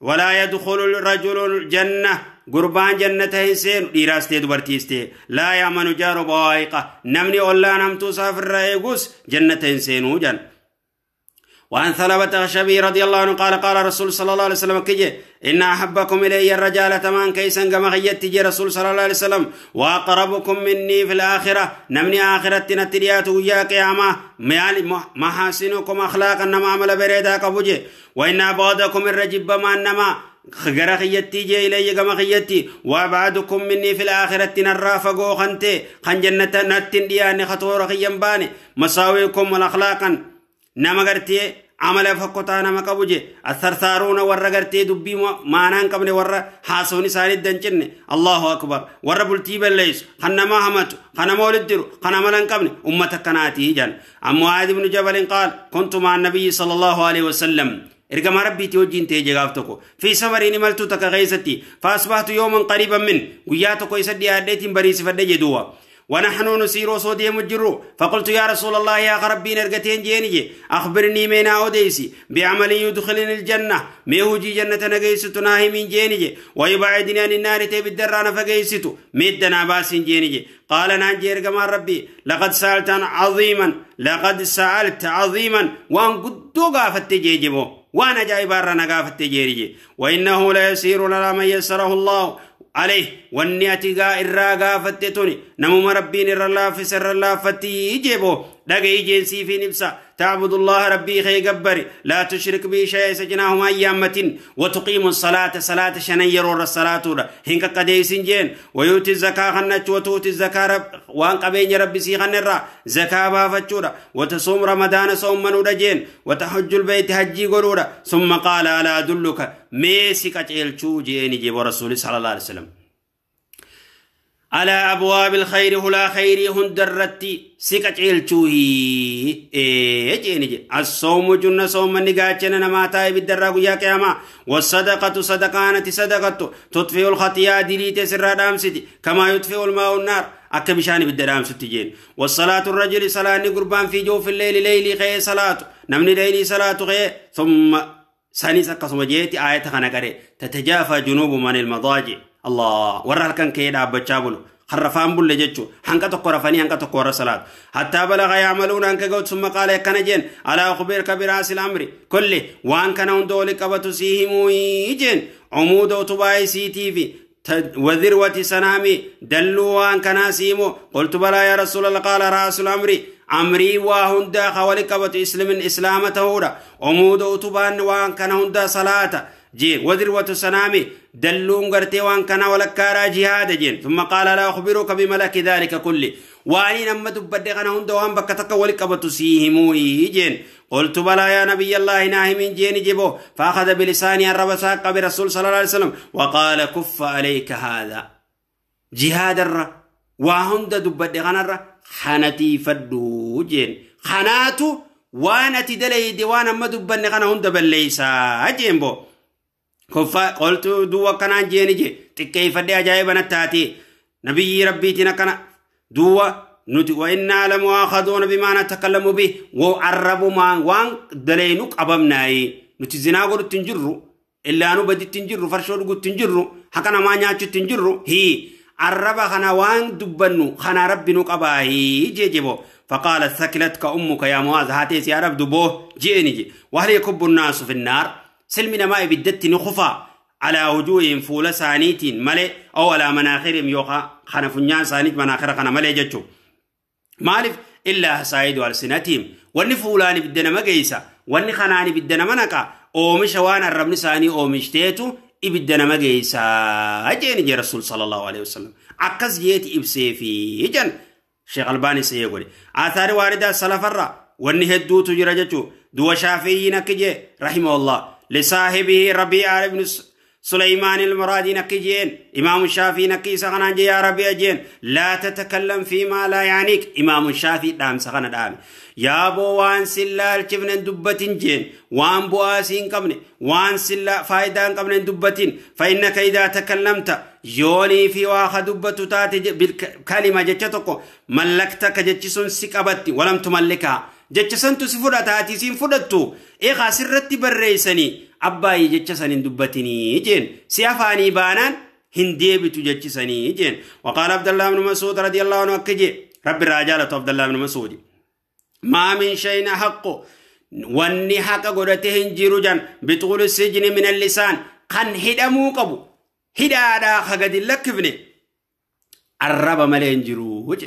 Speaker 1: ولا يدخل الرجل الجنة قربان جنته سين ديراستي دبرتيستي لا يأمن جار بوائقة نمني ولا نمتو سافر رأيقوس جنته سينو جن. وعن ثلبة الشبي رضي الله عنه قال قال رسول صلى الله عليه وسلم كجي إن أحبكم إلي الرجال تمان كيسا كما خيت جي رسول صلى الله عليه وسلم وأقربكم مني في الآخرة نمني آخرة نتريات ويا قيامة محاسنكم أخلاقا نما عمل بريدا قبوجي وإن أبغضكم الرجب ما نما خجر خيتي جي إلي كما خيتي وأبعدكم مني في الآخرة نرافقو خنتي خن جنة نتن دياني خطور خيمباني مساويكم والأخلاقا نما قرتي عمل فقطا نما قبوجي الثرثارون ورا قرتي دبي ما نان قبل ورا حاسوني ساري دنجن الله أكبر ورا بلتي بليس خنا ما همت خنا مولد درو خنا ملن قبل أمتك كناتي جن. عن معاذ بن جبل قال كنت مع النبي صلى الله عليه وسلم إرجع ربي توجين تيجي غافتكو في سفرين ملتو تكغيزتي فأصبحت يوما قريبا من وياتكو يسدي هديتين بريس فدي دوا ونحن نسير صودي مجرو فقلت يا رسول الله يا ربي نرجتين جيني أخبرني من أوديسي بعمل يدخلني الجنة ميهوجي جنة نجيست ناهي من جيني ويبعدني عن النار تبي الدران فجيستو مدنا باس جيني. قال نانجير كما ربي لقد سألت عظيما لقد سألت عظيما وان قد قافت جيجبو وانا جاي بارنا قافت جيري وإنه لا يسير لنا من يسره الله عليه والنياتي غا إرا غافتتوني نمو ربين إرا في سر الله فتي جيبو دقي جنسي في نفسه تعبد الله ربي خي قبري لا تشرك به شيئا سجناهم أيامة وتقيم الصلاة صلاة شنير الصلاة هنك قديس جين ويؤتي الزكاة خنت وتؤتي الزكاة رب وان قبين ربي سي خنرا زكاة بافتشورا وتصوم رمضان صوم منورا جين وتحج البيت حجي قرورا. ثم قال ألا أدلك ميسي قتيل جين جيب رسول صلى الله عليه وسلم على أبواب الخير هلا خيري هندرتي سكتيل شوهي إيه جيني الصوم جنة صوم نجاتنا نماتا بالدراج يا كياما والصدقة صدقانة صدقة تطفئ الخطيئة دليت سر دامستي كما يطفئ الماء النار أكبشاني بالدرام ستجين. والصلاة الرجل صلاة قربان في جوف الليل ليلي خي صلاة نمني ليلي صلاة خي ثم ساني سقسم جيتي آية خنقري تتجافى جنوب من المضاجع الله ورا كان كيدا بچابلو خرفان بول جچو هنك تقرفني هنك تقر صلاه حتى بلغ يعملون انك قوت ثم قال كنجين على اخبرك براس الامر كله وان كان دول قبت سيهم يجن عمود تباي سي تي في وذروة سنامي دلوا ان كان سيمو قلت بلى يا رسول الله قال راس الامر امري وهندا خولقبت اسلم اسلامته عمود تبان وان كان هندا صلاه جين وذروة سنامي دلون غرتي وان كان ولكارا جهاد جين. ثم قال لا أخبرك بملك ذلك كله واني نما دبد غنا هند وان بكتك ولقبت سيهم جين. قلت بلى يا نبي الله ناهي من جين جيبو فأخذ بلساني الرب ساق برسول صلى الله عليه وسلم وقال كف عليك هذا جهاد الر وهند دبد غنا الر خانتي فدو جين خاناتو وانا تدلي ديوان ما دبد غنا هند بليسا جين بو كفا قلت دوا كان جيني جي تكيف دي عجائب نتاتي نبي ربي تنكنا دوا نتي وإنا لمؤاخذون بما نتكلم به وعربوا ما وان دلينك أبمناي نتي زنا قلت تنجرو إلا أنو بدي تنجرو فرشو قلت تنجرو حكنا ما نياتو تنجرو هي عربا خنا وان دبنو خنا ربي نقباهي جي جيبو. فقالت ثكلتك أمك يا معاذ هاتيس يا رب دبوه جيني جي وهل يكب الناس في النار سلمنا ما بدت نخفا على وجوههم فول سانيتين ملي أو على مناخرهم يوقع خنفنيان سانيت مناخر خنا ملي جتشو مالف إلا سايد ألسنتهم ونفولاني بدنا مجيسا ونخناني بدنا منكا أو مشوان الرب نساني أو مشتيتو إبدنا مجيسا أجيني جي رسول صلى الله عليه وسلم عكس جيت إبسيفي جن Sheekh Albaanii sahih godhe. Aathaari waaridaa salafarra wanni hedduutu jira jechuu. Duwa Shaafi'iyyiin akki jee rahimahullah lisaahibihi Rabii'a ibn سليمان المرادي نكجين إمام الشافعي نكي سخنا جي يا ربي أجين لا تتكلم فيما لا يعنيك. إمام الشافعي دام سخنا دام يا بو وان سلا الشفن دبتين جين وان بواسين قبن وان سلا فايدان قبن دبتين فإنك إذا تكلمت يوني في واخ دبت تاتي بالكلمة جتتكو ملكتك جتسون سكبتي ولم تملكها جتسون تسفرة تاتي سين فرتو إيه خاسرتي بريسني أباي جتسن دبتني جين سيافاني بانان هندي بتو جتسني جين. وقال عبد الله بن مسعود رضي الله عنه أكجي رب الرجالة عبد الله بن مسعود ما من شيء حق واني حق قدته جيروجان بطول السجن من اللسان كان هدمو قبو هدادا خقد لكفني الرب ملين جيروج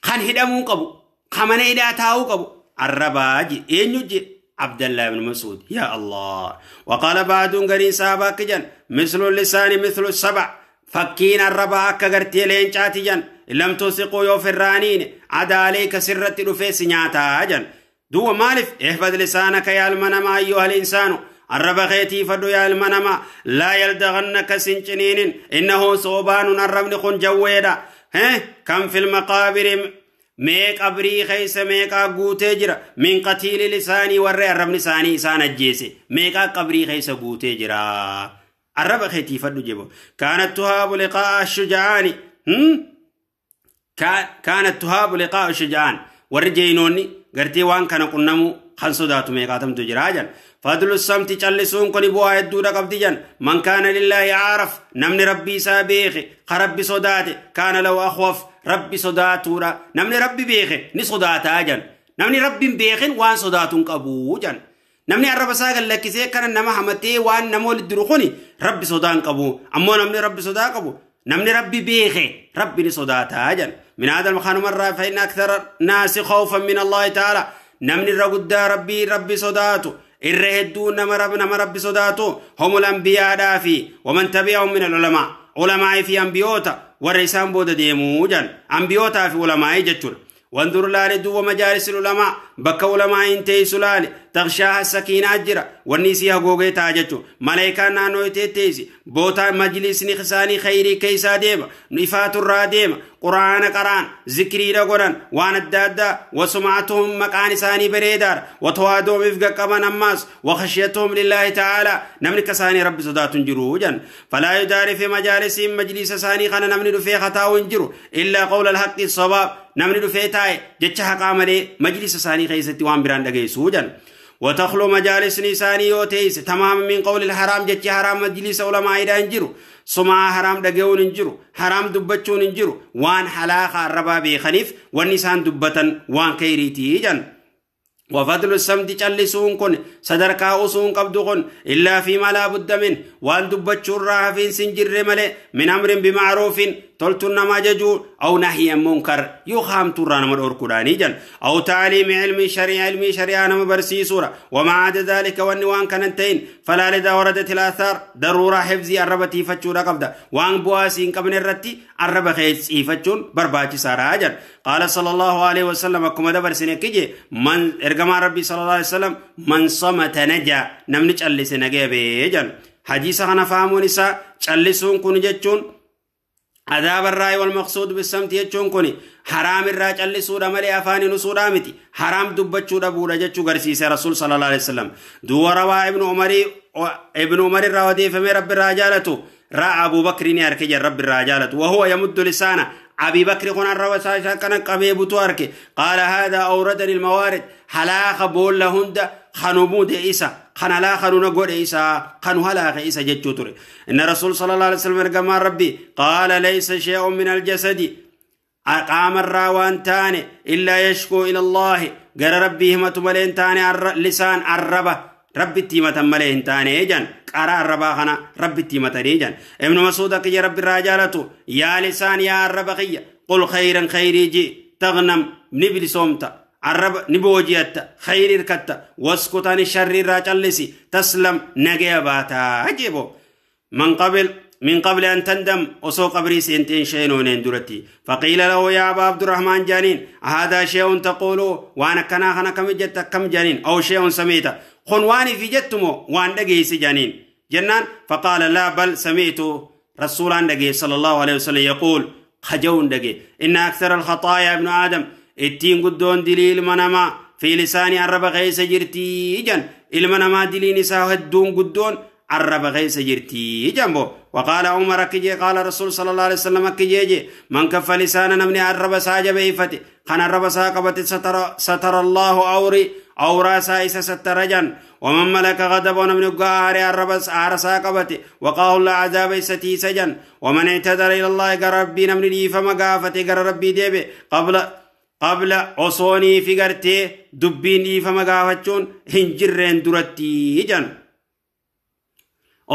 Speaker 1: كان هدمو قبو خمن هدا تاو قبو الرباجي ينجي عبد الله بن مسعود يا الله. وقال بعد غرين صحابة كجن مثل اللسان مثل السبع فكين الربا كغرتي لين شاتي لم تسقوا يوفرانين عدا عليك سرت رفيس نياتا جن دو مالف احفظ لسانك يا المنما ايها الانسان الربا خيتي فدو يا المنما لا يلدغنك سنجنين انه صوبان الربن خن جويدا ها كم في المقابر ميك أبري خيس ميك أغوتي جرا من قتيل لساني ورّي الرب لساني إسان الجيسي ميك أبري خيس غوتي جرا الرب خيتي فدو جيبو. كانت تهاب لقاء الشجعان كانت تهاب لقاء الشجعان ورجينوني غرتي وان كان قنمو خنسو داتو ميقاتم تجراجا. فضل الصمت چلسون كوني بوا يدودا قبديجان من كان لله عارف نمن ربي سابيخ خربي صداتي كان لو أخوف ربي صداتورا نمن ربي بيخ ني صداتا جن نمن ربي بيخ وان صداتون قبو جن نمن الرب ساغل لكسي كان نما حمتي وان نمول الدرخوني ربي صدان قبو امو نمن ربي صدا قبو نمن ربي بيخ ربي ني صداتا جن. من هذا المخان مرة فإن أكثر الناس خوفا من الله تعالى نمن الرقد ربي ربي صداتو الرهدون نما ربي صداتو هم الأنبياء دافي ومن تبعهم من العلماء علماء في أنبيوتا والرسام بود ديموجا أنبيوتا في علماء جتر. وانظر لالي ومجالس العلماء بك علماء انتي سلالي تغشاها السكينة أجرة والنسيها قوغي تاجتو ملايكا نانو تيتيسي بوتا مجلس نخساني خيري كيسا ديما نفات الراديما قرآن قرآن ذكري لقرآن وان الدادة وسمعتهم مكان ساني بريدار وتوادهم إفقا قبان أماس وخشيتهم لله تعالى نملك ساني رب صدات جروجا. فلا يداري في مجالسهم مجلس ساني خانا نملك في خطاو جرو إلا قول الحق الصواب نملك في تاي جتشها قاملي مجلس ساني خيستي وان بران دقي سوجا. وتخلو مجالس نساني يوتيس تماما من قول الحرام جتش حرام مجلس علماء انجرو سماع حرام دقيون انجرو حرام دبتشون انجرو وان حلاخ الربا بخنيف والنسان دبتا وان كيريتي جن. وفضل السمت چلسون كن صدركا أسون قبضون إلا فيما لا بد منه وان دبتشون راها فين سنجر ملي من أمر بمعروف تلتن ما ججو أو نهي منكر يخام ترانا من أركداني جن أو تعليم علمي شريعة علمي شريعة نما سورة وما عدا ذلك والنوان كننتين فلا لذا وردت الآثار ضرورة حفظي الربتي فتشون قبضة وان بواسين قبل الرتي الرب خيس فتشون برباچ سارا جن. قال صلى الله عليه وسلم كما دبر سنكجي من ارجما ربي صلى الله عليه وسلم من صمت نجا نمنج اللي سنجي بيجن. حديث أنا فهمون إسا چلسون كن جتشون عذاب الرأي والمقصود بالسمت يجون كوني حرام الرأي چلسو ملي أفاني نسو متي حرام دبچو دبودا جچو غرسيس رسول صلى الله عليه وسلم. دو روى ابن عمر الراودي فمي رب الرجالته را أبو بكر نياركي رب الرجالته وهو يمد لسانه أبي بكر قنا الروسا كان قبيب تارك قال هذا أوردني الموارد حلاخ بول لهند خنومود إيسا خنا لا خنو نقول إيسا خنو هلاخ إيسا جتشوتري. إن رسول صلى الله عليه وسلم رقم ربي قال ليس شيء من الجسد قام الراوان تاني إلا يشكو إلى الله قال ربي همة ملين تاني لسان الربا ربي تيمة ملين تاني جن قرا الربا خنا ربي تيمة ريجن. ابن مسعود قي رب الرجالة يا لسان يا الربقية قل خيرا خيري جي تغنم نبلي صومت الرب نبوجيت خير ركت واسكت عن الشر راجلسي تسلم نجيباتا عجيبو. من قبل من قبل أن تندم وسو قبري سنتين شينون درتي. فقيل له يا أبا عبد الرحمن جانين هذا شيء تقوله وأنا كنا خنا كم جت كم جانين أو شيء سميته خنواني في جتمو وأن دقيس جانين جنان. فقال لا بل سمعت رسول دقي صلى الله عليه وسلم يقول خجون دقي إن أكثر الخطايا ابن آدم التين قدون دليل منما في لساني الرب غيس جرتي جن المنما دليل ساهدون قدون الرب غيس جرتي جنبه. وقال عمر كجي قال رسول صلى الله عليه وسلم كجي من كف لسانا من الرب ساجب إفتي خان الرب ساقبت ستر الله أوري أورا سايس سترجن ومن ملك غضب من قهر الرب ساقبت وقاه الله عذاب ستي سجن ومن اعتذر إلى الله قربي من لي فمقافت قربي ديبي قبل عصوني في قرتي دبين لي فمقافتشون هنجرين درتي جن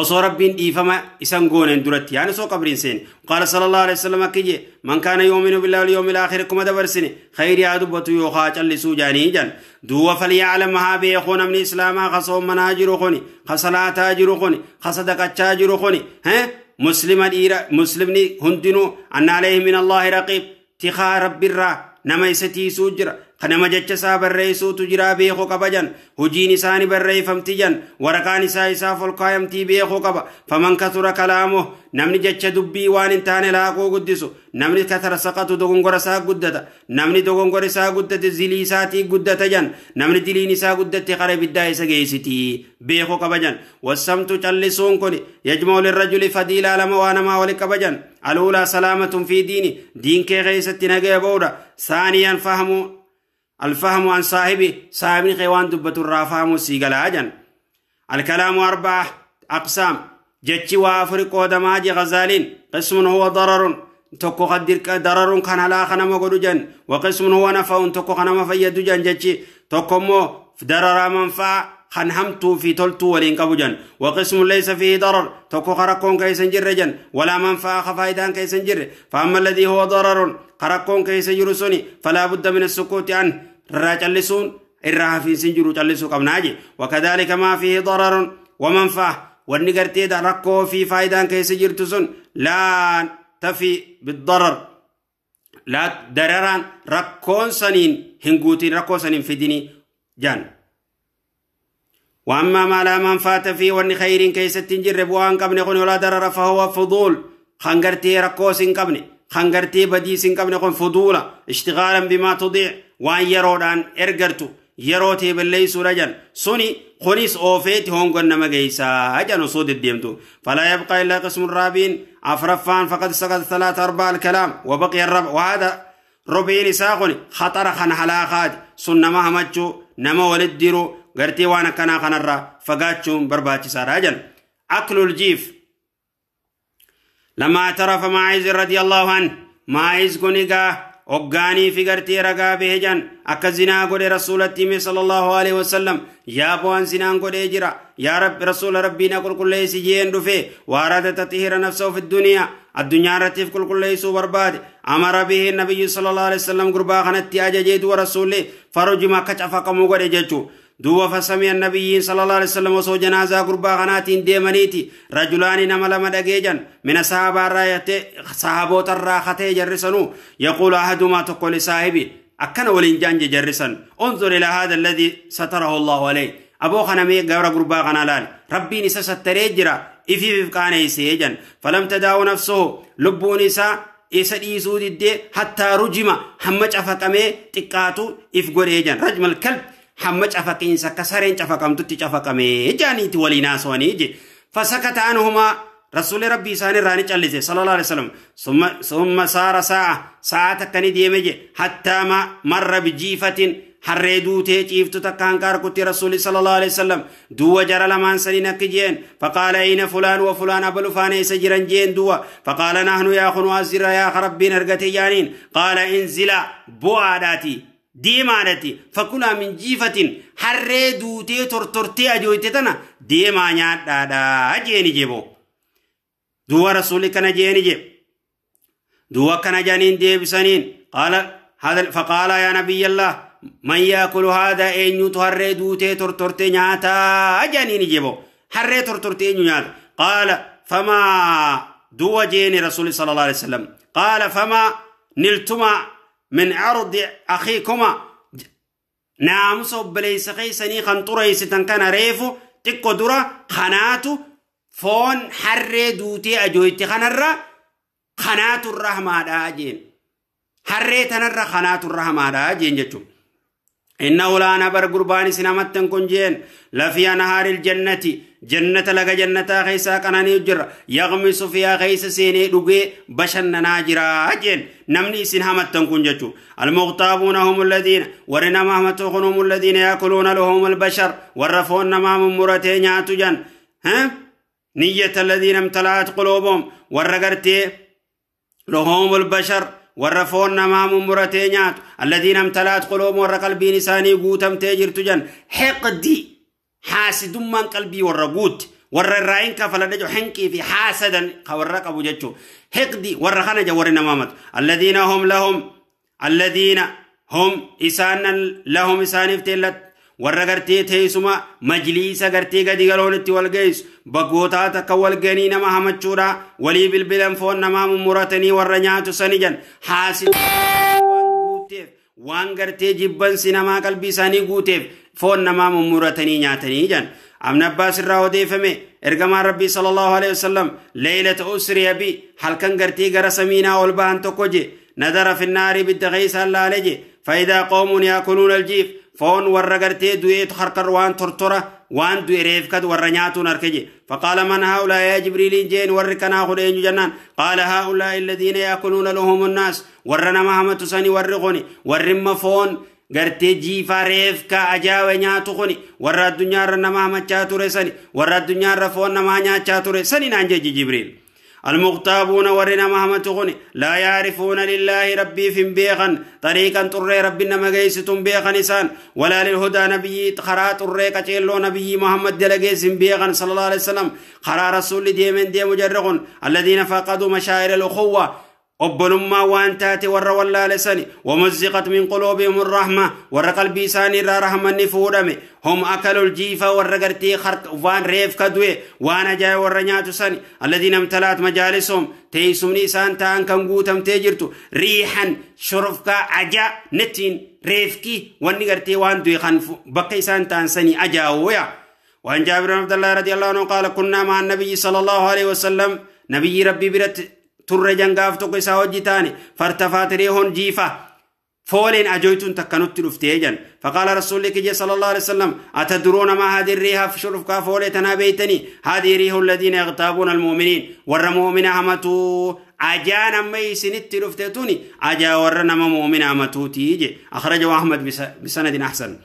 Speaker 1: osoo rabbiin dhiifama isan gooneen duratti yaani osoo qabriin seene. Qaala sallallahu alaihi wasallam akkije man kaana yu'minu billahi wal yawmil aakhir kuma dabarsine khayri haa dubbatu yookaa callisuu jaanii jan duuba falyaclam haa beekuu namni islaamaa ka soommanaa jiru kuni ka salaataa jiru kuni ka sadaqachaa jiru kuni muslima dhiira muslimni hundinuu anna alayhi min allahi raqiib tikaa rabbirraa nama isa tiisuu jira kanama jecha isaa barreessuutu jira beekuu qaba jan hojiin isaanii barreeffamti jan waraqaan isaa isaaf ol kaayamtii beekuu qaba. Faman katura kalaamuh namni jecha dubbii waan hin taane laaquu guddisu namni katara saqatu dogongora isaa guddata namni dogongora isaa guddate zilii isaatii guddata jan namni diliin isaa guddatte qara ibiddaa isa geessitii beekuu qaba jan. Wassamtu callisuun kun yajma'u lirrajuli fadiilaa lama waa namaa wali qaba jan. Aluulaa salaamatun fi diini diin kee keessatti nagaya ba'uudha. Saaniyaan fahamu الفهم عن صاحبه صاحبني خيوان دبة الرافهم سيغلاجا. الكلام أربعة أقسام جتشي وافرق ودماج غزالين قسم هو ضرر تكو قدر ضرر كان على خنم قدجن وقسم هو نفع تكو خنم فيدجن جتشي تكو مو ضرر منفع خنهمتو في تلتو ولين قبجن وقسم ليس فيه ضرر تكو خرقون كيسن جرجن ولا منفع خفايدان كيسن جر. فأما الذي هو ضرر خرقون كيسن جرسوني فلا بد من السكوت عنه الراجلسون الرافين سنجرو جلسو قبناجي. وكذلك ما فيه ضرر ومنفع والنقرتي ركو في فايدان كيس جرتسون لا تفي بالضرر لا درران ركون سنين هنقوتين ركو سنين في ديني جان. وأما ما لا منفعة فيه وأن خير كيس تنجر بوان قبن قن ولا درر فهو فضول خنقرتي ركوس قبن خنقرتي بديس قبن قن فضولا اشتغالا بما تضيع وأن يرودان ارقرتو يروتي بالليس رجل سني خنيس أوفيت هونغن نمجيسا أجن صود الديمتو. فلا يبقى إلا قسم الرابين أفرفان فقد سقط ثلاث أرباع الكلام وبقي الربع وهذا ربعين ساقني خطر خن حلاقات سنة مهمتشو نما ولديرو غرتي وانا كنا خنرا فقاتشون برباتي ساراجا. أكل الجيف لما اعترف ماعز رضي الله عنه ماعز كونيغا أغاني في غرتي رغا بهجان أكا زنا قد رسول التيمي صلى الله عليه وسلم يا بوان زنا قد اجرا يا رب رسول ربنا قل كل ليس جين رفي واراد تطهير نفسه في الدنيا الدنيا رتيف كل كل ليس برباد أمر به النبي صلى الله عليه وسلم قربا خنتي أججيد ورسوله فرج ما كشفقمو قد اججو دوبا فسمي النبي صلى الله عليه وسلم وسو جنازة قربا خناتين ديمانيتي رجلان نما لما دقيجا من صحابة الراية صحابوت الراختي جرسنو يقول أحدهما تقول لصاحبي أكن ولنجان جرسن انظر إلى هذا الذي ستره الله عليه أبو خنمي قبر قربا خنالال ربي نسا ستريجرا إفي في يسيجا فلم تداو نفسه لبو نسا إسا إيسو دي حتى رجم همج أفقمي تقاتو إفقريجا رجم الكلب حمج أفقين سكسرين أفقم تتج أفقمي جانيت وليناس ونيجي فسكت عنهما رسول ربي سان الراني اللي صلى الله عليه وسلم ثم صار ساعة ساعة كان ديمجي حتى ما مر بجيفة حردوته جيفت تكان كاركوتي رسول صلى الله عليه وسلم دو جرى لمن سنين كجين فقال أين فلان وفلان أبلو فاني سجرا جين دو فقال نحن يا خنوازر يا خربين أرغتي جانين قال انزل بوعداتي ديمانتي فكنا من جيفة حردوته ترترتي أجويتنا ديمانيا دادا جيني جيبو دو رسول كان جيني جيب دو كان جانين ديبسانين قال هذا فقال يا نبي الله من ياكل هذا أن يتهري دوتي ترترتي نياتا جانين جيبو هري ترترتي نياتا قال فما دوجين رسول صلى الله عليه وسلم قال فما نلتما من عرض أخيكما ناموس بليس خيسني خنطريس كان ريفو تقدرة خناتو فون حر دوتي أجويت خنرة خنات الرحمة داجين حر تنرة خنات الرحمة داجين جتو إنه لا نبر قرباني سنمتن كنجين لفيا نهار الجنة جنة لك جنة خيسا كناني يجر يغمس فيها خيس سيني دوغي بشن ناجرا جين نمني سنمتن كنجتو المغتابون هم الذين ورنا مهمتون هم الذين يأكلون لهم البشر ورفون ما مرتين ياتجن ها نية الذين امتلأت قلوبهم ورغرتي لهم البشر ورفون ما مرتين الذين امتلأت قلوبهم ورقلبي نساني قوتم تاجر تجن حقدي حاسد من قلبي ورقوت ور الراين كفل دجو حنكي في حاسدا خورق ابو جچو حقدي ورخنج ورنا مامت الذين هم لهم الذين هم إسان لهم إسان افتلت ورغرتي تيسما مجلس غرتي غدي غلونتي والغيس بغوتا تكول غني نما همچورا ولي بالبلن فون نما مرتني ورنياتو سنجن حاسد غوتيف وان غرتي جبن سينما قلبي ساني غوتيف فون نما مرتني نياتني جن امن عباس راو ديفمي ارغما ربي صلى الله عليه وسلم ليله اسري ابي حلكن غرتي غر سمينا اولبان تكوجي نذر في النار بالدغيس الله عليه فاذا قوم ياكلون الجيف فون ورغرتي دويت خرقر وان ترتره وان دوي ريفكد ورنياتو نركجي فقال من هؤلاء يا جبريل جين وركنا خدين جنان قال هؤلاء الذين ياكلون لهم الناس ورنا مهمت سني ورغوني ورم فون غرتي جيفا ريفكا اجاوي نياتو خني ور الدنيا رنا مهمت چاتوري سني ور الدنيا رفون ما نيا چاتوري سني نانجي جبريل المغتابون ورنا مهمتغني لا يعرفون لله ربي في بيغا طريقا طري ربنا مغيستم بيغا نسان ولا للهدى نبي خرا طري قچيلو نبي محمد دلغيس بيغا صلى الله عليه وسلم خرا رسول ديمن دي مجرغن الذين فقدوا مشاعر الأخوة أبلما وانتات ور ولا لسني ومزقت من قلوبهم الرحمة ور قلبي ساني را رحمة نفورمي هم أكلوا الجيفة ور خرق وان ريف كدوي وانا جاي ور نياتو سني الذين امتلأت مجالسهم تيسم نيسان تان كم قوتم تيجرتو ريحا شرفكا أجا نتين ريفكي ونغرتي وان دوي خنف بقي سان تان سني أجا ويا. وعن جابر بن عبد الله رضي الله عنه قال كنا مع النبي صلى الله عليه وسلم نبي ربي برت ترجن غاف تو كيسا وجيتاني فارتفعت ريح جيفة فولين أجويتون تكنت رفتيجن فقال رسول الله صلى الله عليه وسلم أتدرون ما هذه الريح في شرفك فوليتنا بيتني هذه ريح الذين يغتابون المؤمنين ور مؤمن همتو أجانا ميسنت رفتيتوني أجا ورنا مؤمن همتو تيجي. أخرجه أحمد بسند أحسن.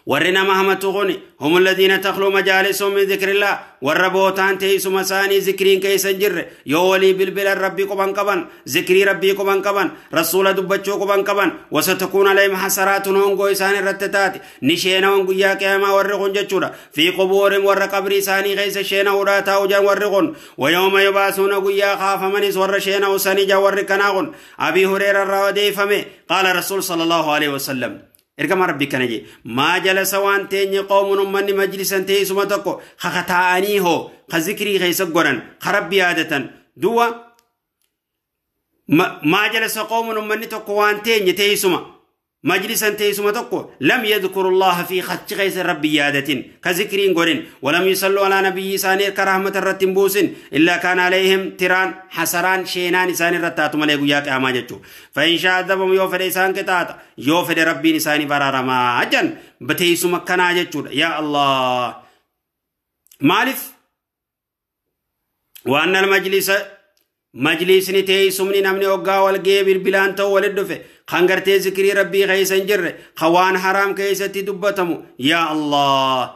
Speaker 1: ورنا مهمتغني هم الذين تخلو مجالسهم من ذكر الله والربوتان تيسو مساني ذكرين كيسن جر يولي بالبل ربي قبان قبان ذكري ربي قبان قبان رسول دبچو قبان قبان وستكون عليهم حسرات هونغو إسان الرتتات نشينا هونغو يا قياما ورغون جچورا في قبورهم ور قبر إساني غيس شينا وراتا وجان ورغون ويوم يبعثون قيا خاف من ور شينا وسني جا وركناغون. أبي هريرة راودي فمي قال رسول صلى الله عليه وسلم إرجع ربي كنجي ما جلس وان تيني قوم من مجلسا تيسو متكو خختاني هو خذكري غيس قرن خرب عادة دوا ما جلس قوم من تكو وان تيني تيسو مجلسا تيسو متكو لم يذكر الله في خط غيس ربي عادة خذكري قرن ولم يصلوا على نبي ساني كرحمة الرتنبوس إلا كان عليهم تيران حسران شينان ساني رتاتم ليغو يا قياما جچو فإن شاء عذبهم يوفد إسان كتات يوفد ربي نساني فرارما أجن بتيسو مكنا جچو يا الله مالف. وأن المجلس مجلس نتيسو من نمني وقا والجيب البلان تو والدفه خنگرتي ذكري ربي غيسن جر خوان حرام كيستي دبتمو يا الله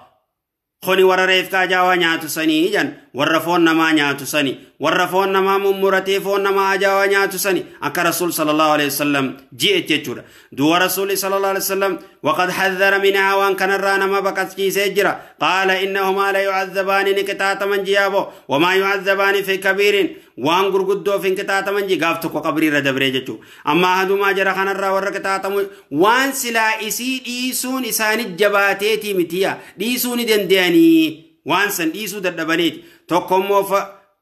Speaker 1: خوني ورا ريفكا جاوا نياتو سني جن ورا فون نما نياتو سني ورا فون نما ممرتي فون نما جاوا نياتو سني اك رسول صلى الله عليه وسلم جي جچورا دو رسول صلى الله عليه وسلم وقد حذر منها وان كان رانا ما بقت سجرا قال انهما لا يعذبان نكتات من جيابو وما يعذبان في كبير وان غرغدو في كتات من جي غافتو قبري ردبري جچو اما هدوما جرا خن را ور كتات وان سلا اسي ديسون اساني جباتيتي متيا ديسون دندياني وان سن ديسو ددبنيت توكمو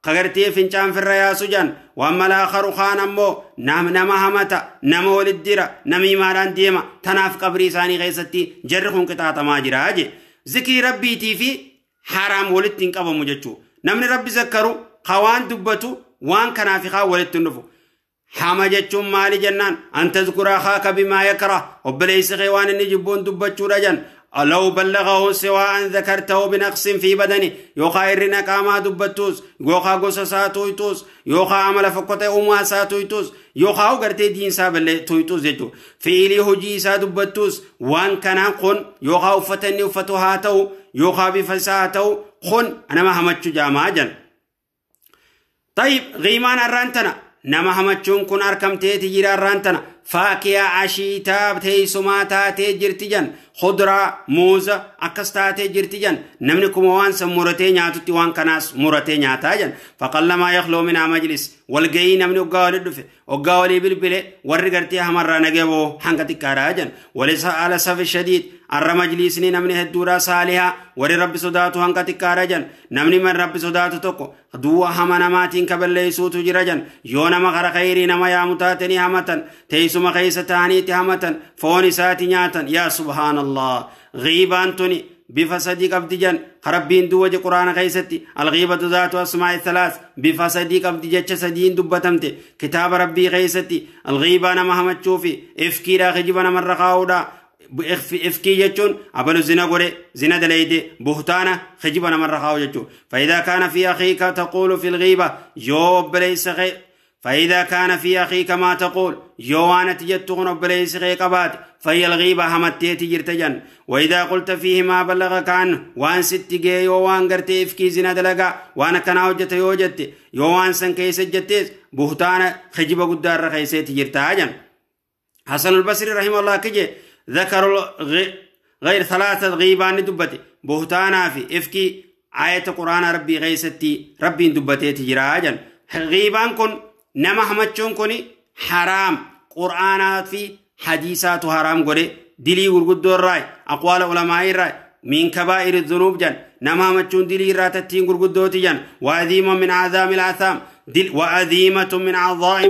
Speaker 1: Kagartee fincaan firra yaasu jan waan malaakaru kaan ammoo nama hamata nama walit dira namiimaadhaan deema tanaaf qabrii isaanii keessatti jarri kun qixaaxamaa jira je. Zikrii rabbiitii fi haraam walitti hin qabamu jechuu. Namni rabbi zakkaru ka waan dubbatu waan kanaaf kaa walitti hin dhufu. Hama jechuun maali jennaan an tazkura akaaka bimaa yakrah obboleessi kee waan inni jibbuun dubbachuudha jan. لو بلغه سواء ذكرته بنقص في بدنه يوخا إرنا قاما دبتوس يوخا قصة ساتويتوس يوخا عمل فقطة أمها ساتويتوس يوخا وقرتي دين سابل تويتوس يجو فيلي هجي سا دبتوس وان كان قن يوخا وفتني وفتوهاتو يوخا بفساتو قن أنا ما همتشو جاما جن. طيب غيمان الرانتنا نما همتشون كن أركمتي تجير الرانتنا فاكيا عشيتا تيسما تاتي جرتجن خضرة موزة أكس تاتي جرتجن نمنكم وان سمورتي نياتو وان كناس مورتي نياتا جن. فقلما يخلو من مجلس والجي نمني وقاولي دفه وقاولي بالبلي ورغرتي همرا نجبو حنكتي كاراجن وليس على سف الشديد الر مجلسني نمني هدورا صالحا وري رب صداتو حنكتي كاراجن نمني من رب صداتو توكو دوا همنماتين كبليسوتو جرجن يو نما غر خيري نما يا متاتني همتن تيسما خيسة تانيتي همتن فوني ساتي نياتن. يا سبحان الله غيبان توني بفسدي قبض جن خربين دوج قرآن خيستي الغيبة ذات أسماء الثلاث بفسدي قبض جتش سدين دبتمت كتاب ربي خيستي الغيبة نما همتشوفي افكي را خجبنا من رخاودا افكي جتشون أبلو زنا قري زنا دليدي بهتانا خجبنا من رخاو جتشو. فإذا كان في أخيك تقول في الغيبة يوب ليس خير فإذا كان في أخيك ما تقول يوانا تجتغن بليس غيقبات فهي الغيبة همتيتي جرتجن. وإذا قلت فيه ما بلغك عنه وان ستجي يوان قرتي إفكي زنا دلقا وانا كان وجت يوجت يوان سن كيس جتيس بهتانا خجب قدار رخيسيتي جرتاجن. حسن البصري رحمه الله كجي ذكر غير ثلاثة غيبان دبتي بهتانا في إفكي آية قرآن ربي غيستي ربي دبتي جراجن. غيبان كن نما همچون كوني حرام قرآنات في حديثات حرام قولي دلي غرغدو الرأي أقوال علماء الرأي من كبائر الذنوب جن نما همچون دلي راتتين غرغدو تجن وعظيمة من عظام الآثام دل وعظيمة من عظائم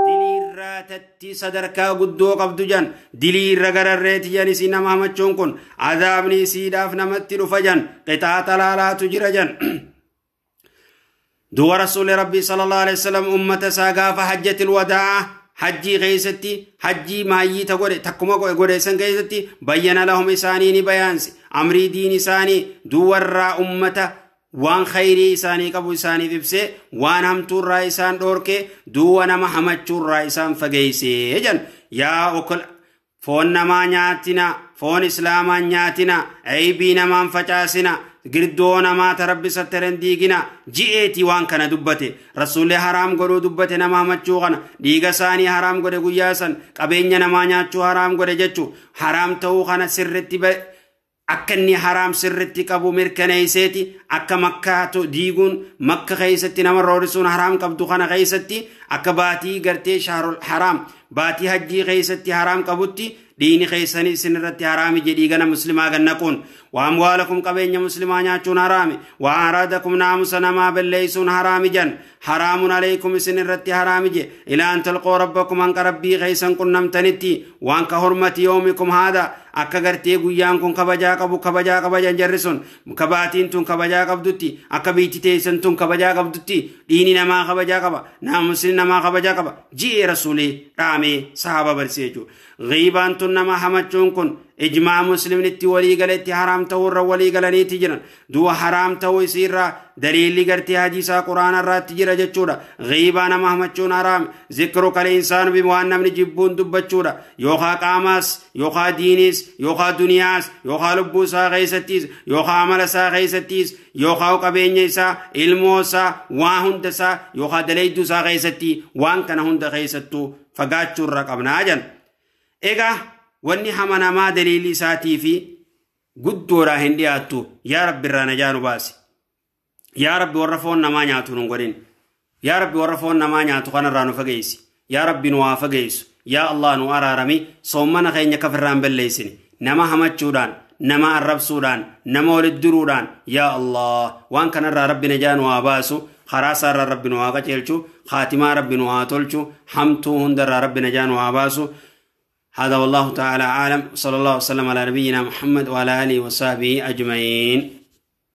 Speaker 1: دلي راتتي صدركا قدو قبدو جن دلي رغر الريت جن سي نما همچون كن عذابني سيداف نمتي رفجن قطعة لا تجر جن. دو رسول ربي صلى الله عليه وسلم أمة ساقا فحجة الوداع حجي غيستي حجي مايي تقولي تكما قولي سن غيستي بيّن لهم إسانيني بيانسي أمري دين إساني دو ورا أمة وان خيري إساني قبو إساني فبسي وان همتور را إسان دوركي دو ونما همتور را إسان فقيسي جن. يا أكل فون نما نياتنا فون إسلاما نياتنا عيبي نما فچاسنا girdoo namaa tarabbi sattaren diigina ji'eetii waan kana dubbate rasuulli haraam godhuu dubbate nama hamachuu kana dhiiga isaanii haraam godhe guyyaa san qabeenya namaa nyaachuu haraam godhe jechuu haraam ta'uu kana sirritti akka inni haraam sirritti qabu mirkaneesseeti akka makkaatu diiguun makka keessatti nama roorisuun haraam qabdu kana keessatti akka baatii gartee shahrul haraam baatii hajjii keessatti haraam qabutti ديني خيساني سنرتي حرامي جدي غنا مسلما غنقون واموالكم قبين مسلما نياچون حرامي وارادكم ناموسنا ما بليسون حرامي جن حرام عليكم سنرتي حرامي جي الى ان تلقوا ربكم ان ربي خيسن كنمتنتي وان كحرمه يومكم هذا akka gartee guyyaan kun kabajaa qabu kabajaa kabajan jarri sun kabaatiin tun kabajaa qabdutti akka biitti teessan tun kabajaa qabdutti dhiini namaa kabajaa qaba naamusni namaa kabajaa qaba ji'ee rasuulii dhaamee sahaaba barsiise jechuudha. Ghiibaan tun nama hamachuun kun ijmaa muslimnitti walii galetti haraam ta'uurra walii galaniitti jiran du'a haraam ta'uu isiirraa daliilli gartee hadiisaa quraana irraatti jira jechuudha. Ghiibaa nama hamachuun haraam zikru kal insaanu bi waan namni jibbuun dubbachuudha yookaa qaamaas yookaa diiniis yookaa duniyaas yookaa lubbuu isaa keessattiis yookaa amala isaa keessattiis yookaa qabeenya isaa ilmoo isaa waa hunda isaa yookaa dalayduu isaa keessatti waan kana hunda keessattuu fagaachuurra qabnaa jan. Egaa wanni hama namaa daliilli isaatii fi guddoodhaa hin dhiyaattu yaa rabbi irraa najaa nu baasi. Yaa rabbi warra foon namaa nyaatu nu godhin. Yaa rabbi warra foon namaa nyaatu kanarraa nu fageessi. Yaa rabbi nu haa fageessu. Yaa Allah nu araarami soommana keenya kafirraan balleessini. Nama hamachuudhaan, nama arrabsuudhaan, nama walitti diruudhaan yaa Allah waan kanarraa rabbi najaa nu haa baasu. Karaa isaarraa Rabbi nu haa qajeelchu, khaatimaa Rabbi nu haa tolchu, hamtuu hundarraa Rabbi najaa nu haa baasu. هذا والله تعالى عالم، صلى الله وسلم على نبينا محمد وعلى آله وصحبه أجمعين.